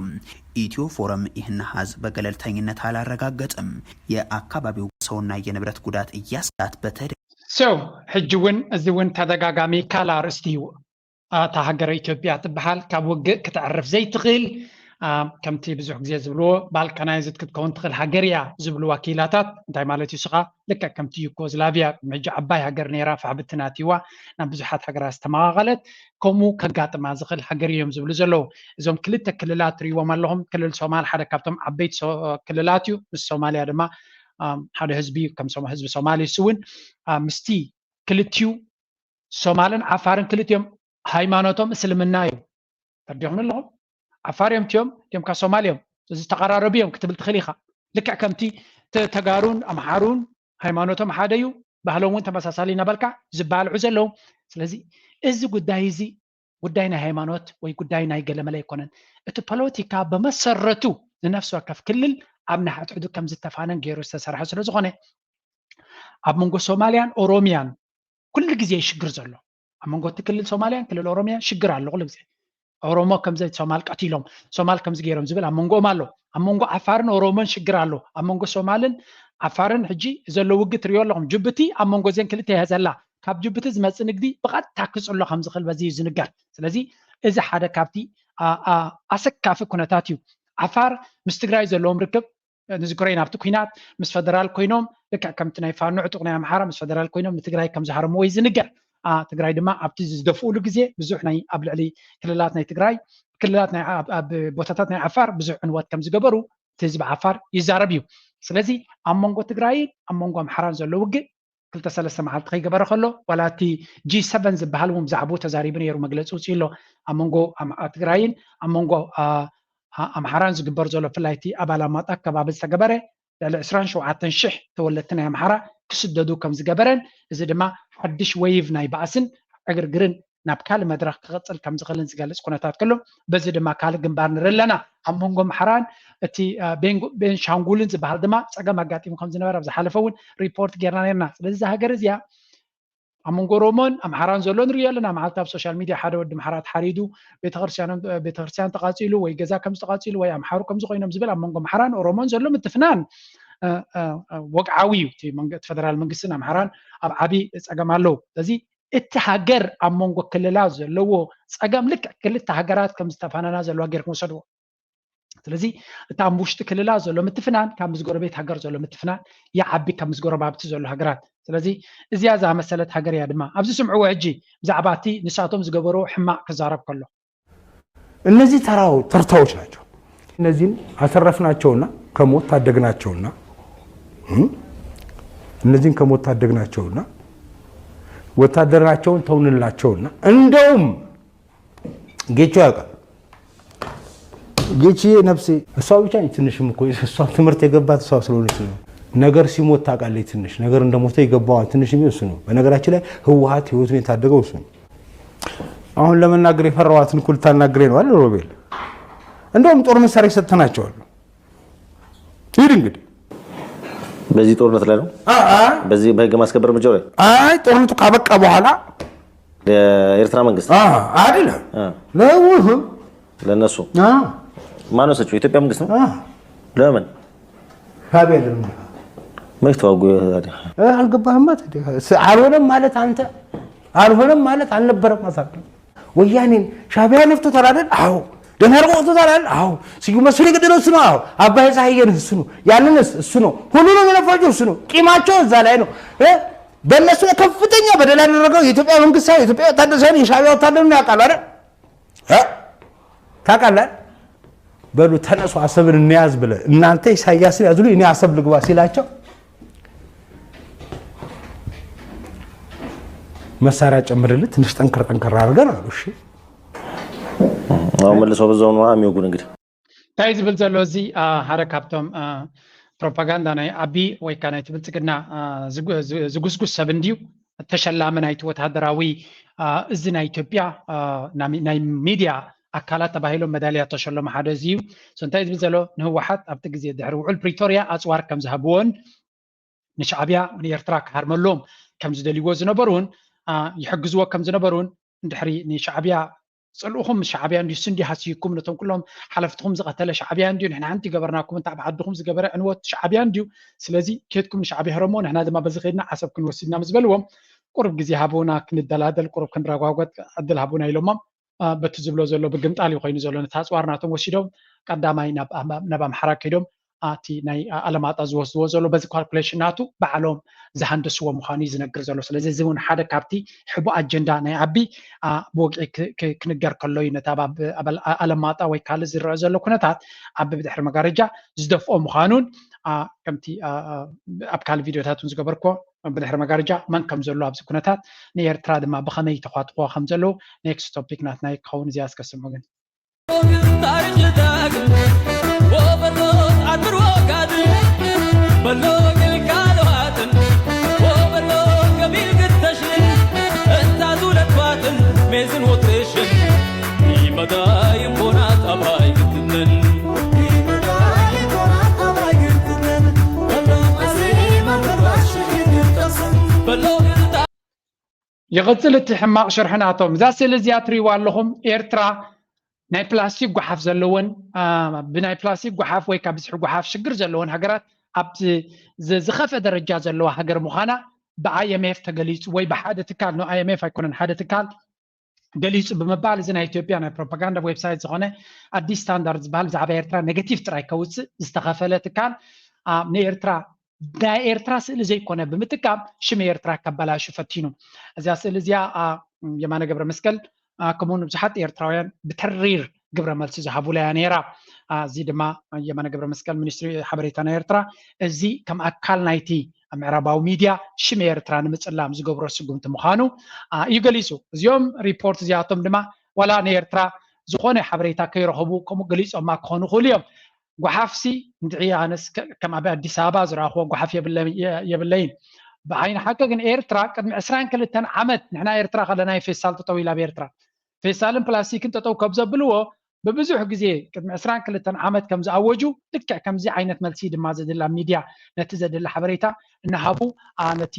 ኢትዮ ፎረም ይህን አሃዝ በገለልተኝነት አላረጋገጠም። የአካባቢው ሰውና የንብረት ጉዳት እያስጋት በተደ- So ሕጂ እውን እዚ እውን ተደጋጋሚ ካልእ ኣርእስቲ እዩ። እታ ሃገረ ኢትዮጵያ ትበሃል ካብ ውግእ ክተዕርፍ ዘይትኽእል ከምቲ ብዙሕ ግዜ ዝብልዎ ባልካናይዝድ ክትከውን ትኽእል ሃገር እያ ዝብልዋ ክኢላታት እንታይ ማለት እዩ? ስኻ ልክዕ ከምቲ ዩጎዝላቪያ ቅድሚ ሕጂ ዓባይ ሃገር ነይራ ፋሕብቲ ናትይዋ ናብ ብዙሓት ሃገራት ዝተመቓቐለት ከምኡ ከጋጥማ ዝኽእል ሃገር እዮም ዝብሉ ዘለዉ። እዞም ክልተ ክልላት ትርእይዎም ኣለኹም። ክልል ሶማል ሓደ ካብቶም ዓበይቲ ክልላት እዩ። ምስ ሶማልያ ድማ ሓደ ህዝቢ እዩ። ከም ህዝቢ ሶማል እሱ እውን ምስቲ ክልቲኡ ሶማልን ዓፋርን ክልቲኦም ሃይማኖቶም እስልምና እዩ። ተርዲኹም ኣለኹም። ዓፋር እዮም እቲኦም እቲኦም ካብ ሶማል እዮም። እዚ ተቐራረቡ እዮም ክትብል ትኽእል ኢኻ። ልክዕ ከምቲ ተጋሩን ኣምሓሩን ሃይማኖቶም ሓደ እዩ፣ ባህሎም እውን ተመሳሳሊ እናበልካ ዝበሃልዑ ዘለዉ። ስለዚ እዚ ጉዳይ እዚ ጉዳይ ናይ ሃይማኖት ወይ ጉዳይ ናይ ገለመለ ኣይኮነን። እቲ ፖለቲካ ብመሰረቱ ንነፍሲ ወከፍ ክልል ኣብ ንሓድሕዱ ከም ዝተፋነን ገይሩ ዝተሰርሐ ስለ ዝኾነ ኣብ መንጎ ሶማልያን ኦሮሚያን ኩሉ ግዜ ሽግር ዘሎ ኣብ መንጎ እቲ ክልል ሶማልያን ክልል ኦሮሚያን ሽግር ኣሎ ኩሉ ግዜ። ኦሮሞ ከምዚ ሶማል ቀቲሎም ሶማል ከምዚ ገይሮም ዝብል ኣብ መንጎኦም ኣሎ። ኣብ መንጎ ዓፋርን ኦሮሞን ሽግር ኣሎ። ኣብ መንጎ ሶማልን ዓፋርን ሕጂ ዘሎ ውግእ ትሪኦ ኣለኹም። ጅቡቲ ኣብ መንጎ እዘን ክልተ እያ ዘላ። ካብ ጅቡቲ ዝመፅእ ንግዲ ብቐጥታ ክፅሎ ከም ዝኽእል በዚ እዩ ዝንገር። ስለዚ እዚ ሓደ ካብቲ ኣሰካፊ ኩነታት እዩ። ዓፋር ምስ ትግራይ ዘለዎም ርክብ ንዝክሮ ኢና ኣብቲ ኩናት ምስ ፈደራል ኮይኖም ልክዕ ከምቲ ናይ ፋኖ ዕጡቕ ናይ ኣምሓራ ምስ ፈደራል ኮይኖም ንትግራይ ከም ዝሃረምዎ እዩ ዝንገር። ትግራይ ድማ ኣብቲ ዝደፍኡሉ ግዜ ብዙሕ ናይ ኣብ ልዕሊ ክልላት ናይ ትግራይ ክልላት ኣብ ቦታታት ናይ ዓፋር ብዙሕ ዕንወት ከም ዝገበሩ እቲ ህዝቢ ዓፋር ይዛረብ እዩ። ስለዚ ኣብ መንጎ ትግራይን ኣብ መንጎ ኣምሓራን ዘሎ ውግእ ክልተ ሰለስተ መዓልቲ ከይገበረ ከሎ ዋላ እቲ ጂ ሰቨን ዝበሃል እውን ብዛዕባኡ ተዛሪቡ ነይሩ፣ መግለፂ ውፅኡ ኣሎ። ኣብ መንጎ ትግራይን ኣብ መንጎ ኣምሓራን ዝግበር ዘሎ ብፍላይ እቲ ኣብ ኣላማጣ ከባቢ ዝተገበረ ልዕሊ ዕስራን ሸውዓተን ሽሕ ተወለድቲ ናይ ኣምሓራ ክስደዱ ከም ዝገበረን እዚ ድማ ሓድሽ ወይቭ ናይ ባእስን ዕግርግርን ናብ ካልእ መድረኽ ክቕፅል ከም ዝኽእልን ዝገልፅ ኩነታት ከሎ በዚ ድማ ካልእ ግንባር ንርኢ ኣለና። ኣብ መንጎ ኣምሓራን እቲ ቤንሻንጉልን ዝበሃል ድማ ፀገም ኣጋጢሙ ከም ዝነበረ ኣብ ዝሓለፈ እውን ሪፖርት ጌርና ነርና። ስለዚ እዛ ሃገር እዚኣ ኣብ መንጎ ኦሮሞን ኣምሓራን ዘሎ ንሪኦ ኣለና። መዓልቲ ኣብ ሶሻል ሚድያ ሓደ ወዲ ኣምሓራ ተሓሪዱ ቤተክርስትያን ተቃፂሉ ወይ ገዛ ከም ዝተቃፂሉ ወይ ኣምሓሩ ከም ዝኾይኖም ዝብል ኣብ መንጎ ኣምሓራን ኦሮሞን ዘሎ ምትፍናን ወግዓዊ እዩ። እቲ ፈደራል መንግስትን ኣምሓራን ኣብ ዓብዪ ፀገም ኣለዉ። ስለዚ እቲ ሃገር ኣብ መንጎ ክልላት ዘለዎ ፀገም ልክዕ ክልተ ሃገራት ከም ዝተፋነና ዘለዋ ጌርኩም ውሰድዎ። ስለዚ እቲ ኣብ ውሽጢ ክልላት ዘሎ ምትፍናን ካብ ምስ ጎረቤት ሃገር ዘሎ ምትፍናን ይዓቢ ካብ ምስ ጎረባብቲ ዘሎ ሃገራት። ስለዚ እዚኣ ዝኣመሰለት ሃገር እያ ድማ ኣብዚ ስምዕዎ ሕጂ ብዛዕባ እቲ ንሳቶም ዝገበርዎ ሕማቕ ክዛረብ ከሎ። እነዚህ ተራው ተርታዎች ናቸው። እነዚህን አተረፍናቸውና ከሞት ታደግናቸውና እነዚህን ከሞት ታደግናቸውና ወታደራቸውን ተውንላቸውና እንደውም ጌቾ ያውቃል። ጌችዬ ነፍሴ እሷ ብቻ ነች ትንሽም እኮ እሷ ትምህርት የገባት እሷ ስለሆነች ነው። ነገር ሲሞት ታውቃለች ትንሽ ነገር እንደሞተ ይገባዋል ትንሽ የሚል እሱ ነው። በነገራችን ላይ ህወሓት ህይወቱን የታደገው እሱ ነው። አሁን ለመናገር የፈራዋትን እኮ ልታናግረኝ ነው አይደል ሮቤል? እንደውም ጦር መሳሪያ ሰጥተናቸዋል። ይሄድ እንግዲህ በዚህ ጦርነት ላይ ነው። አ- አ- በዚህ በህግ ማስከበር እርምጃው ላይ አይ ጦርነቱ ካበቃ በኋላ የኤርትራ መንግስት አ- አይደለም አ፣ ለውህም ለነሱ አ- ማነው ሰጪው? የኢትዮጵያ መንግስት ነው። አ- ለምን? ሻዕቢያ ለምን መች ተዋጉ ታዲያ? እ፣ አልገባህማ ታዲያ። ስ- አልሆነም ማለት አንተ አልሆነም ማለት አልነበረም ማለት ወያኔን ሻዕቢያ ነፍቶታል አይደል? አዎ። ደህና አድርጎ ወጥቶታል አይደል? አዎ። ስዩም መስፍን የገደለው እሱ ነው። አዎ። አባይ ፀሐዬን እሱ ነው። ያንንስ እሱ ነው። ሁሉንም የነፋቸው እሱ ነው። ቂማቸው እዛ ላይ ነው። እ? በእነሱ ላይ ከፍተኛ በደል ያደረገው የኢትዮጵያ መንግስት ሳይሆን የኢትዮጵያ ወታደር ሳይሆን የሻዕቢያ ወታደር ነው ያውቃል አይደል? እ? ታውቃለህ? በሉ ተነሱ አሰብን እንያዝ ብለህ እናንተ ኢሳያስን ያዙልኝ እኔ አሰብ ልግባ ሲላቸው መሳሪያ ጨምርልህ ትንሽ ጠንከር ጠንከር አድርገን አሉ። እሺ አሁን መልሰው በዛው ነው የሚወጉን እንግዲህ። እንታይ ዝብል ዘሎ እዚ ሓደ ካብቶም ፕሮፓጋንዳ ናይ ኣቢ ወይ ከዓ ናይቲ ብልፅግና ዝጉስጉስ ሰብ እንድዩ። ተሸላሚ ናይቲ ወተሃደራዊ እዚ ናይ ኢትዮጵያ ናይ ሚድያ ኣካላት ተባሂሎም መዳልያ ተሸለሙ ሓደ እዚ እዩ። እንታይ ዝብል ዘሎ ንህወሓት ኣብቲ ግዜ ድሕሪ ውዕል ፕሪቶርያ ኣፅዋር ከም ዝሃብዎን ንሻዕብያ ንኤርትራ ክሃርመሎም ከም ዝደልይዎ ዝነበሩን ይሕግዝዎ ከም ዝነበሩን እንድሕሪ ንሻዕብያ ፅልኡኹም ሻዕብያ እንድዩ እሱ እንድዩ ሃስይኩም ነቶም ኩሎም ሓለፍትኹም ዝቐተለ ሻዕብያ እንድዩ ንሕና ሓንቲ ገበርናኩም እንታ ኣብ ዓድኹም ዝገበረ ዕንወት ሻዕብያ እንድዩ ስለዚ ኬድኩም ንሻዕብያ ህረሞ ንሕና ድማ በዚ ከይድና ዓሰብ ክንወስድና ምስ በልዎም ቁሩብ ግዜ ሃቡና ክንደላደል ቁሩብ ክንረጓጎት ዕድል ሃቡና ኢሎሞም በቲ ዝብሎ ዘሎ ብግምጣል እዩ ኮይኑ ዘሎ ነቲ ኣፅዋር ናቶም ወሲዶም ቀዳማይ ናብ ኣምሓራ ከይዶም እቲ ናይ ኣለማጣ ዝወስድዎ ዘሎ በዚ ካልኩሌሽን ናቱ ባዕሎም ዝሃንደስዎ ምዃኑ እዩ ዝነግር ዘሎ ስለዚ እዚ እውን ሓደ ካብቲ ሕቡእ ኣጀንዳ ናይ ኣቢ ብወግዒ ክንገር ከሎ እዩ ነቲ ኣብ ኣለማጣ ወይ ካልእ ዝረአ ዘሎ ኩነታት ኣቢ ብድሕሪ መጋረጃ ዝደፍኦ ምዃኑን ከምቲ ኣብ ካልእ ቪድዮታት እውን ዝገበርኮ ብድሕሪ መጋረጃ መን ከም ዘሎ ኣብዚ ኩነታት ንኤርትራ ድማ ብኸመይ ተኳትኮ ከም ዘለዉ ኔክስት ቶፒክ ናትና ክኸውን እዚኣ እስከ ስምዑ ግን ታሪክ ልዳግም ወበሎ ዓድር ወጋድም በሎ ገልካለዋትን ወበሎ ገቢል ግተሽን እንታዙ ለትባትን ሜዝን ወትሽን ይመዳይም ቦናት ኣባይ ግትምን ይቕፅል እቲ ሕማቕ ሽርሒ ናቶም እዛ ስእሊ እዚኣ ትሪእዋ ኣለኹም ኤርትራ ናይ ፕላስቲክ ጓሓፍ ዘለወን ብናይ ፕላስቲክ ጓሓፍ ወይ ካብ ብዝሒ ጓሓፍ ሽግር ዘለወን ሃገራት ኣብ ዝኸፍአ ደረጃ ዘለዋ ሃገር ምዃና ብ IMF ተገሊፁ ወይ ብሓደ ትካል ን IMF ኣይኮነን ሓደ ትካል ገሊፁ ብምባል እዚ ናይ ኢትዮጵያ ናይ ፕሮፓጋንዳ ዌብሳይት ዝኾነ ኣዲስ ስታንዳርድ ዝበሃል ብዛዕባ ኤርትራ ኔጋቲቭ ጥራይ ከውፅእ ዝተኸፈለ ትካል ንኤርትራ ናይ ኤርትራ ስእሊ ዘይኮነ ብምጥቃም ሽም ኤርትራ ከበላሹ ፈቲኑ። እዚኣ ስእሊ እዚኣ የማነ ገብረ መስቀል ከምኡውን ብዙሓት ኤርትራውያን ብተሪር ግብረ መልሲ ዝሃቡላ እያ ነይራ። እዚ ድማ የማነ ገብረ መስቀል ሚኒስትሪ ሓበሬታ ናይ ኤርትራ እዚ ከም ኣካል ናይቲ ምዕራባዊ ሚድያ ሽም ኤርትራ ንምፅላም ዝገብሮ ስጉምቲ ምዃኑ እዩ ገሊፁ። እዚኦም ሪፖርት እዚኣቶም ድማ ዋላ ንኤርትራ ዝኾነ ሓበሬታ ከይረኸቡ ከምኡ ገሊፆማ ክኾኑ ይኽእሉ እዮም። ጓሓፍሲ እንድዒ ኣነስ ከም ኣብ ኣዲስ ኣበባ ዝረኣኽዎ ጓሓፍ የብለይን። ብዓይኒ ሓቂ ግን ኤርትራ ቅድሚ ዕስራን ክልተን ዓመት ንሕና ኤርትራ ከለና እዩ ፌስታል ጠጠው ኢላ ኣብ ኤርትራ ፌስታልን ፕላስቲክን ጠጠው ከብ ዘብልዎ ብብዙሕ ግዜ ቅድሚ ዕስራን ክልተን ዓመት ከም ዝኣወጁ ልክዕ ከምዚ ዓይነት መልሲ ድማ ዘድላ ሚድያ ነቲ ዘድላ ሓበሬታ እናሃቡ ነቲ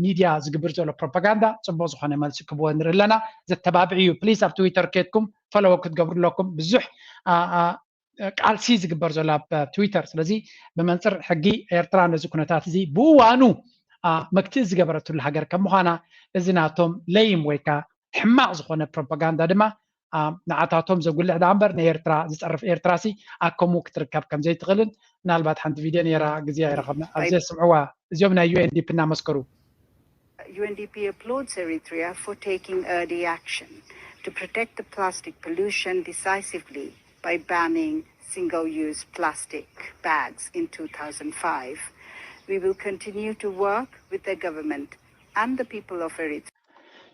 ሚድያ ዝግብር ዘሎ ፕሮፓጋንዳ ፅቡቅ ዝኾነ መልሲ ክብዎ ንርኢ ኣለና። ዘተባብዕ እዩ። ፕሊስ ኣብ ትዊተር ኬድኩም ፈለዎ ክትገብሩ ኣለኩም። ብዙሕ ቃልሲ ዝግበር ዘሎ ኣብ ትዊተር። ስለዚ ብመንፅር ሕጊ ኤርትራ ነዚ ኩነታት እዚ ብእዋኑ መክትኢ ዝገበረትሉ ሃገር ከም ምዃና እዚ ናቶም ለይም ወይ ከዓ ሕማቕ ዝኾነ ፕሮፓጋንዳ ድማ ንዓታቶም ዘጉልሕ ደኣ እምበር ንኤርትራ ዝፀርፍ ኤርትራ ሲ ኣብ ከምኡ ክትርከብ ከም ዘይትኽእልን ምናልባት ሓንቲ ቪድዮ ነይራ ግዜ ኣይረኸብና ኣብዚኣ ስምዕዋ እዚኦም ናይ UNDP እናመስከሩ UNDP applauds Eritrea for taking early action to protect the plastic pollution decisively by banning single-use plastic bags in two thousand five. We will continue to work with the government and the people of Eritrea.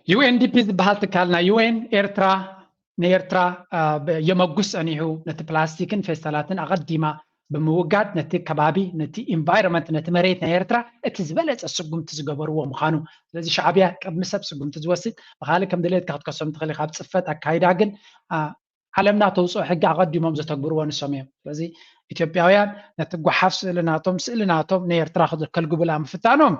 UNDP ዝበሃል ትካል ናይ UN ኤርትራ ንኤርትራ የመጉስ ጸኒሑ ነቲ ፕላስቲክን ፌስታላትን ኣቐዲማ ብምውጋድ ነቲ ከባቢ፣ ነቲ ኢንቫይሮንመንት፣ ነቲ መሬት ናይ ኤርትራ እቲ ዝበለጸ ስጉምቲ ዝገበርዎ ምዃኑ። ስለዚ ሻዕብያ ቅድሚ ሰብ ስጉምቲ ዝወስድ፣ ብኻልእ ከም ድሌትካ ክትከሶም ትኽእል ኢኻ፣ ኣብ ጽፈት ኣካይዳ ግን ዓለምና ተውፅኦ ሕጊ ኣቐዲሞም ዘተግብርዎ ንሶም እዮም። ስለዚ ኢትዮጵያውያን ነቲ ጓሓፍ ስእሊ ናቶም፣ ስእሊ ናቶም ንኤርትራ ከልግቡላ ምፍታኖም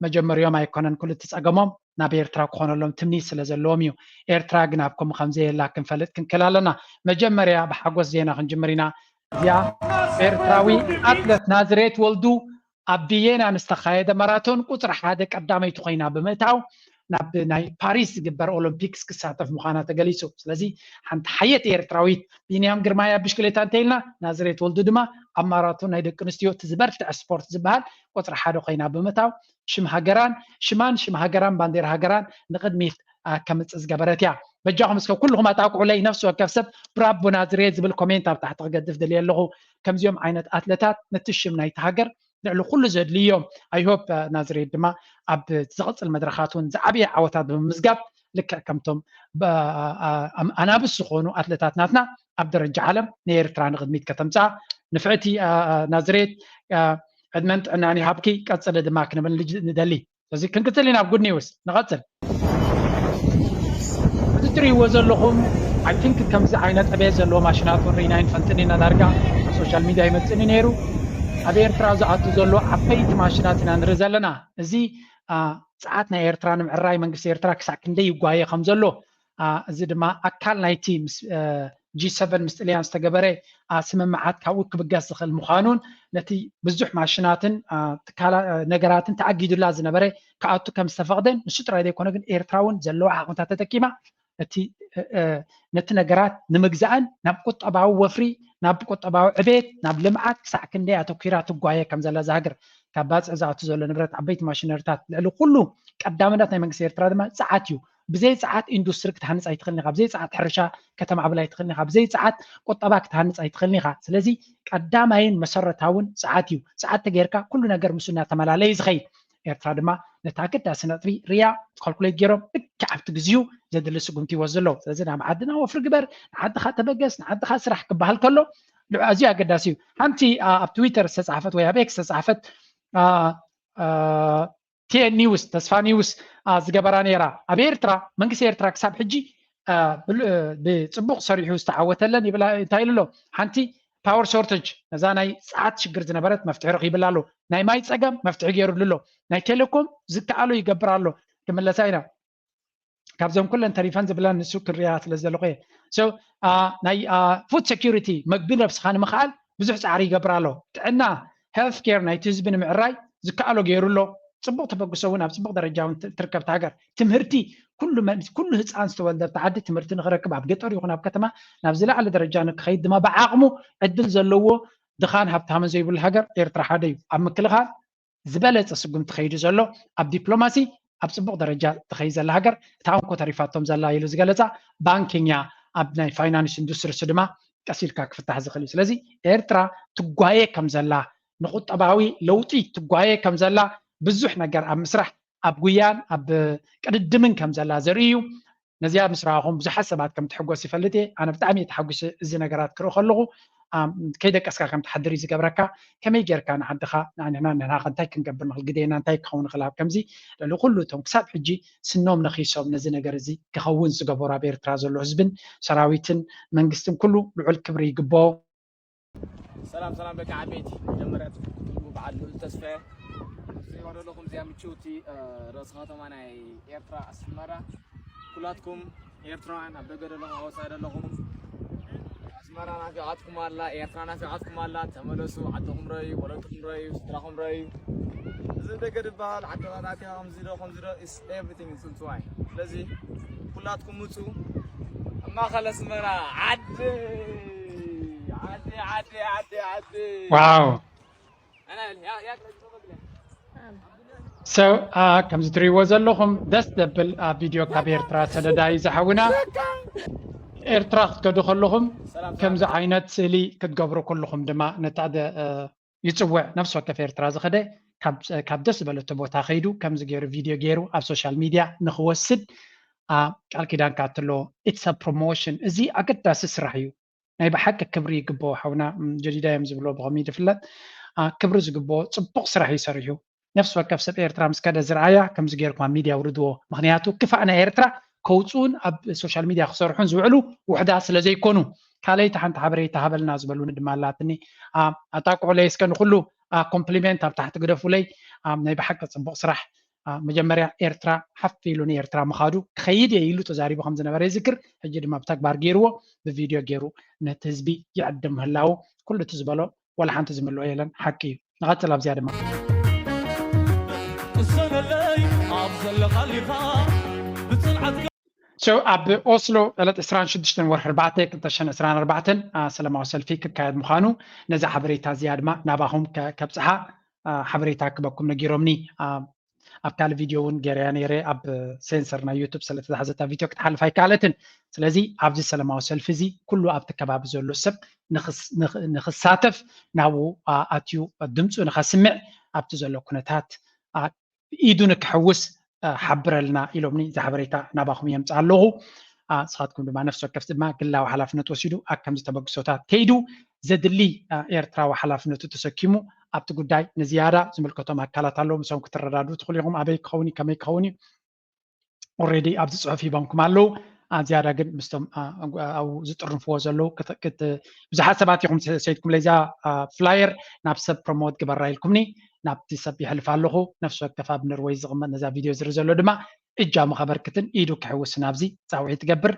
መጀመሪዮም ኣይኮነን። ኩሉ እቲ ፀገሞም ናብ ኤርትራ ክኾነሎም ትምኒት ስለ ዘለዎም እዩ። ኤርትራ ግን ኣብ ከምኡ ከምዘየላ ክንፈልጥ ክንክእል ኣለና። መጀመርያ ብሓጎስ ዜና ክንጅምር ኢና። እዚኣ ኤርትራዊ ኣትለት ናዝሬት ወልዱ ኣብ ቪየና ንዝተኻየደ ማራቶን ቁፅሪ ሓደ ቀዳመይቲ ኮይና ብምእታው ናብ ናይ ፓሪስ ዝግበር ኦሎምፒክስ ክሳተፍ ምዃና ተገሊፁ። ስለዚ ሓንቲ ሓየት ኤርትራዊት ቢንያም ግርማይ ኣብ ብሽክሌታ እንተኢልና፣ ናዝሬት ወልዱ ድማ ኣብ ማራቶን ናይ ደቂ ኣንስትዮ እቲ ዝበርትዕ ስፖርት ዝበሃል ቁፅሪ ሓደ ኮይና ብምእታው ሽም ሃገራን ሽማን ሽም ሃገራን ባንዴራ ሃገራን ንቕድሚት ከምፅእ ዝገበረት እያ። በጃኹም እስከ ኩልኹም ኣጣቅዑለይ፣ ነፍሲ ወከፍ ሰብ ብራቦ ናዝሬት ዝብል ኮሜንት ኣብ ታሕቲ ክገድፍ ደልየ ኣለኹ። ከምዚኦም ዓይነት ኣትለታት ነቲ ሽም ናይቲ ሃገር ልዕሊ ኩሉ ዘድልዮም። I hope ናዝሬት ድማ ኣብ ዝቕፅል መድረኻት እውን ዝዓበየ ዓወታት ብምምዝጋብ ልክዕ ከምቶም ኣናብስ ዝኾኑ ኣትለታት ናትና ኣብ ደረጃ ዓለም ንኤርትራ ንቕድሚት ከተምፅኣ። ንፍዕቲ ናዝሬት ዕድመን ጥዕናን ይሃብኪ፣ ቀፅሊ ድማ ክንብል ንደሊ። ስለዚ ክንቅፅል ኢና ኣብ ጉድ ኒውስ ንቐፅል። እዚ ትርእይዎ ዘለኹም I think ከምዚ ዓይነት ዕቤት ዘለዎ ማሽናት እውን ርኢና ኣይንፈልጥን ኢና። ዳርጋ ኣብ ሶሻል ሚድያ ይመፅእኒ ነይሩ። ኣብ ኤርትራ ዝኣቱ ዘሎ ዓበይቲ ማሽናት ኢና ንርኢ ዘለና። እዚ ፀዓት ናይ ኤርትራ ንምዕራይ መንግስቲ ኤርትራ ክሳዕ ክንደይ ይጓየ ከም ዘሎ፣ እዚ ድማ ኣካል ናይቲ ጂ ሰቨን ምስ ጥልያን ዝተገበረ ስምምዓት ካብኡ ክብገስ ዝኽእል ምዃኑን ነቲ ብዙሕ ማሽናትን ነገራትን ተኣጊዱላ ዝነበረ ክኣቱ ከም ዝተፈቕደን፣ ንሱ ጥራይ ዘይኮነ ግን ኤርትራ እውን ዘለዋ ዓቕምታት ተጠቂማ እቲ ነቲ ነገራት ንምግዛእን ናብ ቁጠባዊ ወፍሪ፣ ናብ ቁጠባዊ ዕቤት፣ ናብ ልምዓት ክሳዕ ክንደይ ኣተኲራ ትጓየ ከም ዘላ እዛ ሃገር። ካብ ባፅዕ ዝኣቱ ዘሎ ንብረት ዓበይቲ ማሽነሪታት ልዕሊ ኩሉ ቀዳምነት ናይ መንግስቲ ኤርትራ ድማ ፀዓት እዩ። ብዘይ ፀዓት ኢንዱስትሪ ክትሃንፅ ኣይትኽእልን ኢኻ። ብዘይ ፀዓት ሕርሻ ከተማዕብል ኣይትኽእልን ኢኻ። ብዘይ ፀዓት ቁጠባ ክትሃንፅ ኣይትኽእልን ኢኻ። ስለዚ ቀዳማይን መሰረታውን ፀዓት እዩ። ፀዓት ተገይርካ ኩሉ ነገር ምስ እናተመላለየ እዩ ዝኸይድ። ኤርትራ ድማ ነቲ ኣገዳሲ ነጥቢ ርያ ካልኩሌት ገይሮም ልክዕ ኣብቲ ግዜኡ ዘድሊ ስጉምቲ ይወስዱ ኣለዉ። ስለዚ ናብ ዓድና ወፍሪ ግበር፣ ንዓድኻ ተበገስ፣ ንዓድኻ ስራሕ ክበሃል ከሎ ኣዝዩ ኣገዳሲ እዩ። ሓንቲ ኣብ ትዊተር ዝተፃሕፈት ወይ ኣብ ኤክስ ዝተፃሕፈት ቲኤን ኒውስ፣ ተስፋ ኒውስ ዝገበራ ነይራ። ኣብ ኤርትራ መንግስቲ ኤርትራ ክሳብ ሕጂ ብፅቡቕ ሰሪሑ ዝተዓወተለን ይብላ። እንታይ ኢሉ ኣሎ? ሓንቲ ፓወር ሾርተጅ፣ ነዛ ናይ ፀዓት ሽግር ዝነበረት መፍትሒ ረኺብላ ኣሎ። ናይ ማይ ፀገም መፍትሒ ገይሩሉ ኣሎ። ናይ ቴሌኮም ዝከኣሎ ይገብር ኣሎ። ክምለሳ ኢና። ካብዞም ኩለን ተሪፈን ዝብለን ንሱ ክሪኣ ስለ ዘለኹ እየ። ናይ ፉድ ሴኪሪቲ፣ መግቢ ነብስኻ ንምኽኣል ብዙሕ ፃዕሪ ይገብር ኣሎ። ጥዕና፣ ሄልት ኬር ናይቲ ህዝቢ ንምዕራይ ዝከኣሎ ገይሩ ኣሎ። ፅቡቕ ተበግሶ እውን ኣብ ፅቡቕ ደረጃ እውን ትርከብ ሃገር። ትምህርቲ፣ ኩሉ ህፃን ዝተወልደ ኣብቲ ዓዲ ትምህርቲ ንክረክብ ኣብ ገጠር ይኹን ኣብ ከተማ ናብ ዝለዓለ ደረጃ ንክኸይድ ድማ ብዓቕሙ ዕድል ዘለዎ ድኻን ሃብታምን ዘይብሉ ሃገር ኤርትራ ሓደ እዩ። ኣብ ምክልኻል ዝበለፀ ስጉምቲ ከይዱ ዘሎ፣ ኣብ ዲፕሎማሲ ኣብ ፅቡቕ ደረጃ ትኸይድ ዘላ ሃገር፣ እታ እንኮ ተሪፋቶም ዘላ ኢሉ ዝገለፃ ባንኪንግ እያ። ኣብ ናይ ፋይናንስ ኢንዱስትሪ እሱ ድማ ቀስ ኢልካ ክፍታሕ ዝኽእል እዩ። ስለዚ ኤርትራ ትጓየ ከም ዘላ፣ ንቁጠባዊ ለውጢ ትጓየ ከም ዘላ፣ ብዙሕ ነገር ኣብ ምስራሕ፣ ኣብ ጉያን ኣብ ቅድድምን ከም ዘላ ዘርኢ እዩ። ነዚኣ ምስ ረኣኹም ብዙሓት ሰባት ከም ትሕጎስ ይፈልጥ እየ። ኣነ ብጣዕሚ እየ ተሓጒሰ እዚ ነገራት ክርኢ ከለኹ። ከይደቀስካ ከም ትሓድር እዩ ዝገብረካ። ከመይ ጌርካ ንዓድኻ፣ ንሕና ንሕና እንታይ ክንገብር ንኽእል፣ ግዴና እንታይ ክኸውን ይኽእል? ኣብ ከምዚ ልዕሊ ኩሉ እቶም ክሳብ ሕጂ ስኖም ነኺሶም ነዚ ነገር እዚ ክኸውን ዝገበሩ ኣብ ኤርትራ ዘሎ ህዝብን ሰራዊትን መንግስትን ኩሉ ልዑል ክብሪ ይግብኦ። ሰላም ሰላም ደቂ ዓበይቲ፣ መጀመርያ ትፍትሉ በዓል ልዑል ተስፋ እየ። እዚኣ ዘለኹም እዚኣ ምችውቲ ርእሲ ከተማ ናይ ኤርትራ ኣስመራ። ኩላትኩም ኤርትራውያን ኣብ ደገ ዘለኹም ኣብ ወፃኢ ዘለኹም ኣስመራ ናፊቓትኩም ኣላ፣ ኤርትራ ናፊቓትኩም ኣላ። ተመለሱ፣ ዓድኹም ረዩ፣ ወለድኹም ረዩ፣ ስድራኹም ረዩ። እዚ ደገ ዝበሃል ዓድታት ኣቲኻ ከምዚ ዶ ከምዚ ዶ is everything is why። ስለዚ ኩላትኩም ምፁ። ኣብ ማእኸል ኣስመራ ዓዲ ዓዲ ዓዲ ዓዲ ዓዲ ዋው። ሰብ ከምዚ ትሪእዎ ዘለኹም ደስ ዘብል ቪድዮ ካብ ኤርትራ ሰደዳይ ዝሓውና። ኤርትራ ክትከዱ ከለኹም ከምዚ ዓይነት ስእሊ ክትገብሩ ከለኹም ድማ ነታደ ይፅውዕ። ነፍሲ ወከፍ ኤርትራ ዝኸደ ካብ ደስ ዝበለቶ ቦታ ከይዱ ከምዚ ገይሩ ቪድዮ ገይሩ ኣብ ሶሻል ሚድያ ንክወስድ ቃል ኪዳን ካትሎ። ኢትስ ፕሮሞሽን። እዚ ኣገዳሲ ስራሕ እዩ። ናይ ብሓቂ ክብሪ ይግብኦ ሓውና ጀዲዳ እዮም ዝብሎ ብኸምይ ዝፍለጥ ክብሪ ዝግብኦ ፅቡቕ ስራሕ እዩ ሰሪሑ። ነፍሲ ወከፍ ሰብ ኤርትራ ምስ ከደ ዝረኣያ ከምዚ ገይርኩም ኣብ ሚድያ ውርድዎ። ምክንያቱ ክፋእ ናይ ኤርትራ ከውፅኡን ኣብ ሶሻል ሚድያ ክሰርሑን ዝውዕሉ ውሕዳት ስለ ዘይኮኑ። ካልኣይቲ ሓንቲ ሓበሬታ ሃበልና ዝበሉኒ ድማ ኣላትኒ። ኣጣቅዑለይ እስከ ንኩሉ ኮምፕሊሜንት ኣብ ታሕቲ ግደፉለይ። ናይ ብሓቂ ፅቡቕ ስራሕ። መጀመርያ ኤርትራ ሓፍ ኢሉ ንኤርትራ ምኻዱ ክኸይድ እየ ኢሉ ተዛሪቡ ከም ዝነበረ ይዝክር። ሕጂ ድማ ብተግባር ገይርዎ ብቪድዮ ገይሩ ነቲ ህዝቢ ይዕድም ምህላው ኩሉ እቲ ዝበሎ ዋላ ሓንቲ ዝምልኦ የለን። ሓቂ እዩ። ንቐጽል ኣብዚኣ ድማ እሰነለይ ኣብ ዘለኻሊኻ ብፅንዓት So ኣብ ኦስሎ ዕለት ዕስራን ሽዱሽተን ወርሒ ኣርባዕተ ክልተ ሽሕን ዕስራን ኣርባዕተን ሰላማዊ ሰልፊ ክካየድ ምዃኑ ነዛ ሓበሬታ እዚኣ ድማ ናባኹም ከብፅሓ ሓበሬታ ክበኩም ነጊሮምኒ። ኣብ ካልእ ቪድዮ እውን ገይረያ ነይረ ኣብ ሴንሰር ናይ ዩቱብ ስለተታሕዘታ ቪድዮ ክትሓልፍ ኣይከኣለትን። ስለዚ ኣብዚ ሰላማዊ ሰልፊ እዚ ኩሉ ኣብቲ ከባቢ ዘሎ ሰብ ንኽሳተፍ ናብኡ ኣትዩ ድምፁ ንኸስምዕ ኣብቲ ዘሎ ኩነታት ኢዱ ንክሕውስ ሓብረልና ኢሎምኒ። እዚ ሓበሬታ ናባኹም የምፅእ ኣለኹ። ንስኻትኩም ድማ ነፍሲ ወከፍ ድማ ግላዊ ሓላፍነት ወሲዱ ኣብ ከምዚ ተበግሶታት ከይዱ ዘድሊ ኤርትራዊ ሓላፍነቱ ተሰኪሙ ኣብቲ ጉዳይ ንዝያዳ ዝምልከቶም ኣካላት ኣለዉ። ምስኦም ክትረዳዱ ትኽእሉ ኢኹም። ኣበይ ክኸውን እዩ፣ ከመይ ክኸውን እዩ ኦሬዲ ኣብዚ ፅሑፍ ሂቦምኩም ኣለዉ። ዝያዳ ግን ምስቶም ኣብኡ ዝጥርንፍዎ ዘለዉ ብዙሓት ሰባት ኢኹም ሰይድኩም ለይዛ ፍላየር ናብ ሰብ ፕሮሞት ግበራ ኢልኩምኒ ናብቲ ሰብ ይሕልፍ ኣለኹ። ነፍሲ ወከፍ ኣብ ኖርወይ ዝቕመጥ ነዛ ቪድዮ ዝርኢ ዘሎ ድማ እጃሙ ከበርክትን ኢዱ ክሕውስን ኣብዚ ፃውዒት ትገብር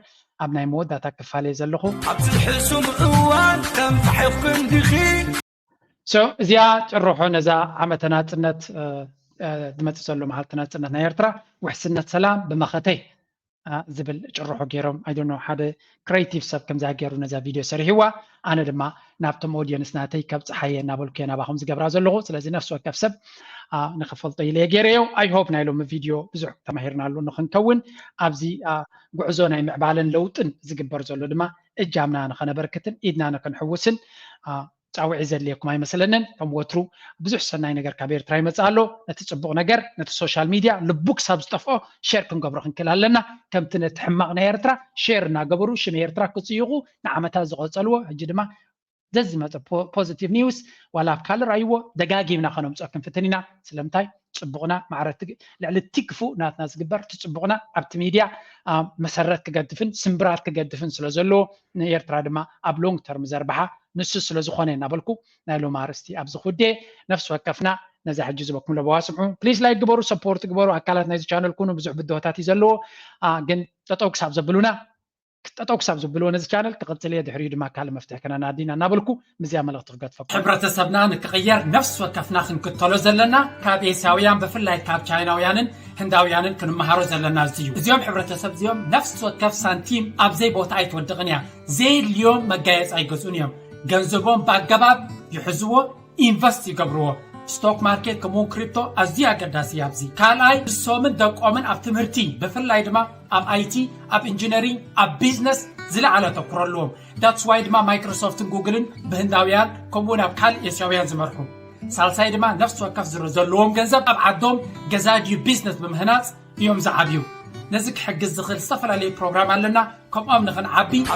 ኣብ ናይ መወዳእታ ክፋል እየ ዘለኹ። ኣብዚ ሕሱም እዋን ተንፋሒኽኩም ዲኺ? So እዚኣ ጭርሖ ነዛ ዓመተ ናፅነት ዝመፅእ ዘሎ መዓልቲ ናፅነት ናይ ኤርትራ ውሕስነት ሰላም ብመኸተይ ዝብል ጭርሖ ገይሮም ኣይዶኖ ሓደ ክሬቲቭ ሰብ ከምዛ ገይሩ ነዛ ቪድዮ ሰሪሕዋ። ኣነ ድማ ናብቶም ኦዲየንስ ናተይ ከብፅሓየ እናበልኩ እየ ናባኹም ዝገብራ ዘለኹ። ስለዚ ነፍሲ ወከፍ ሰብ ንክፈልጦ ኢለ እየ ገይረዮ። ኣይ ሆፕ ናይ ሎሚ ቪድዮ ብዙሕ ተማሂርናሉ ንክንከውን ኣብዚ ጉዕዞ ናይ ምዕባለን ለውጥን ዝግበር ዘሎ ድማ እጃምና ንኸነበርክትን ኢድና ንክንሕውስን ፃውዒ ዘድልየኩም ኣይመስለንን። ከም ወትሩ ብዙሕ ሰናይ ነገር ካብ ኤርትራ ይመፅእ ኣሎ። ነቲ ፅቡቕ ነገር ነቲ ሶሻል ሚድያ ልቡ ክሳብ ዝጠፍኦ ሼር ክንገብሮ ክንክእል ኣለና። ከምቲ ነቲ ሕማቕ ናይ ኤርትራ ሼር እናገበሩ ሽም ኤርትራ ክፅይቑ ንዓመታት ዝቐፀልዎ ሕጂ ድማ ዘዝመፀ ፖዚቲቭ ኒውስ ዋላ ኣብ ካልእ ረኣይዎ ደጋጊምና ከነምፅኦ ክንፍትን ኢና። ስለምንታይ ፅቡቕና ማዕረ ልዕሊ እቲ ክፉእ ናትና ዝግበር እቲ ፅቡቕና ኣብቲ ሚድያ መሰረት ክገድፍን ስምብራት ክገድፍን ስለ ዘለዎ ንኤርትራ ድማ ኣብ ሎንግ ተርም ዘርብሓ ንሱ ስለ ዝኾነ እናበልኩ ናይ ሎም ኣርስቲ ኣብዚ ክውዴ። ነፍሲ ወከፍና ነዛ ሕጂ ዝበኩም ለበዋ ስምዑ ፕሊስ ላይክ ግበሩ ሰፖርት ግበሩ ኣካላት ናይዚ ቻነል ኩኑ ብዙሕ ብድሆታት እዩ ዘለዎ ግን ጠጠው ክሳብ ዘብሉና ጠጠው ክሳብ ዘብልዎ ነዚ ቻነል ክቕፅል እየ ድሕሪኡ ድማ ካልእ መፍትሒ ከነናዲና እናበልኩ ምዚያ መልእኽቲ ክገድፈኩም። ሕብረተሰብና ንክቕየር ነፍሲ ወከፍና ክንክተሎ ዘለና ካብ ኤስያውያን ብፍላይ ካብ ቻይናውያንን ህንዳውያንን ክንመሃሮ ዘለና እዚ እዩ። እዚኦም ሕብረተሰብ እዚኦም ነፍሲ ወከፍ ሳንቲም ኣብዘይ ቦታ ኣይትወድቕን እያ። ዘየድልዮም መጋየፂ ኣይገዝኡን እዮም። ገንዘቦም ብኣገባብ ይሕዝዎ ኢንቨስት ይገብርዎ። ስቶክ ማርኬት ከምኡውን ክሪፕቶ ኣዝዩ ኣገዳሲ ኣብዚ። ካልኣይ ንሶምን ደቆምን ኣብ ትምህርቲ ብፍላይ ድማ ኣብ ኣይቲ ኣብ ኢንጂነሪንግ ኣብ ቢዝነስ ዝለዓለ ተኩሮ ኣለዎም። ዳትስ ዋይ ድማ ማይክሮሶፍትን ጉግልን ብህንዳውያን ከምኡውን ኣብ ካልእ ኤስያውያን ዝመርሑ። ሳልሳይ ድማ ነፍሲ ወከፍ ዝሮ ዘለዎም ገንዘብ ኣብ ዓዶም ገዛ ድዩ ቢዝነስ ብምህናፅ እዮም ዝዓብዩ። ነዚ ክሕግዝ ዝኽእል ዝተፈላለዩ ፕሮግራም ኣለና። ከምኦም ንኽንዓቢ ኣብ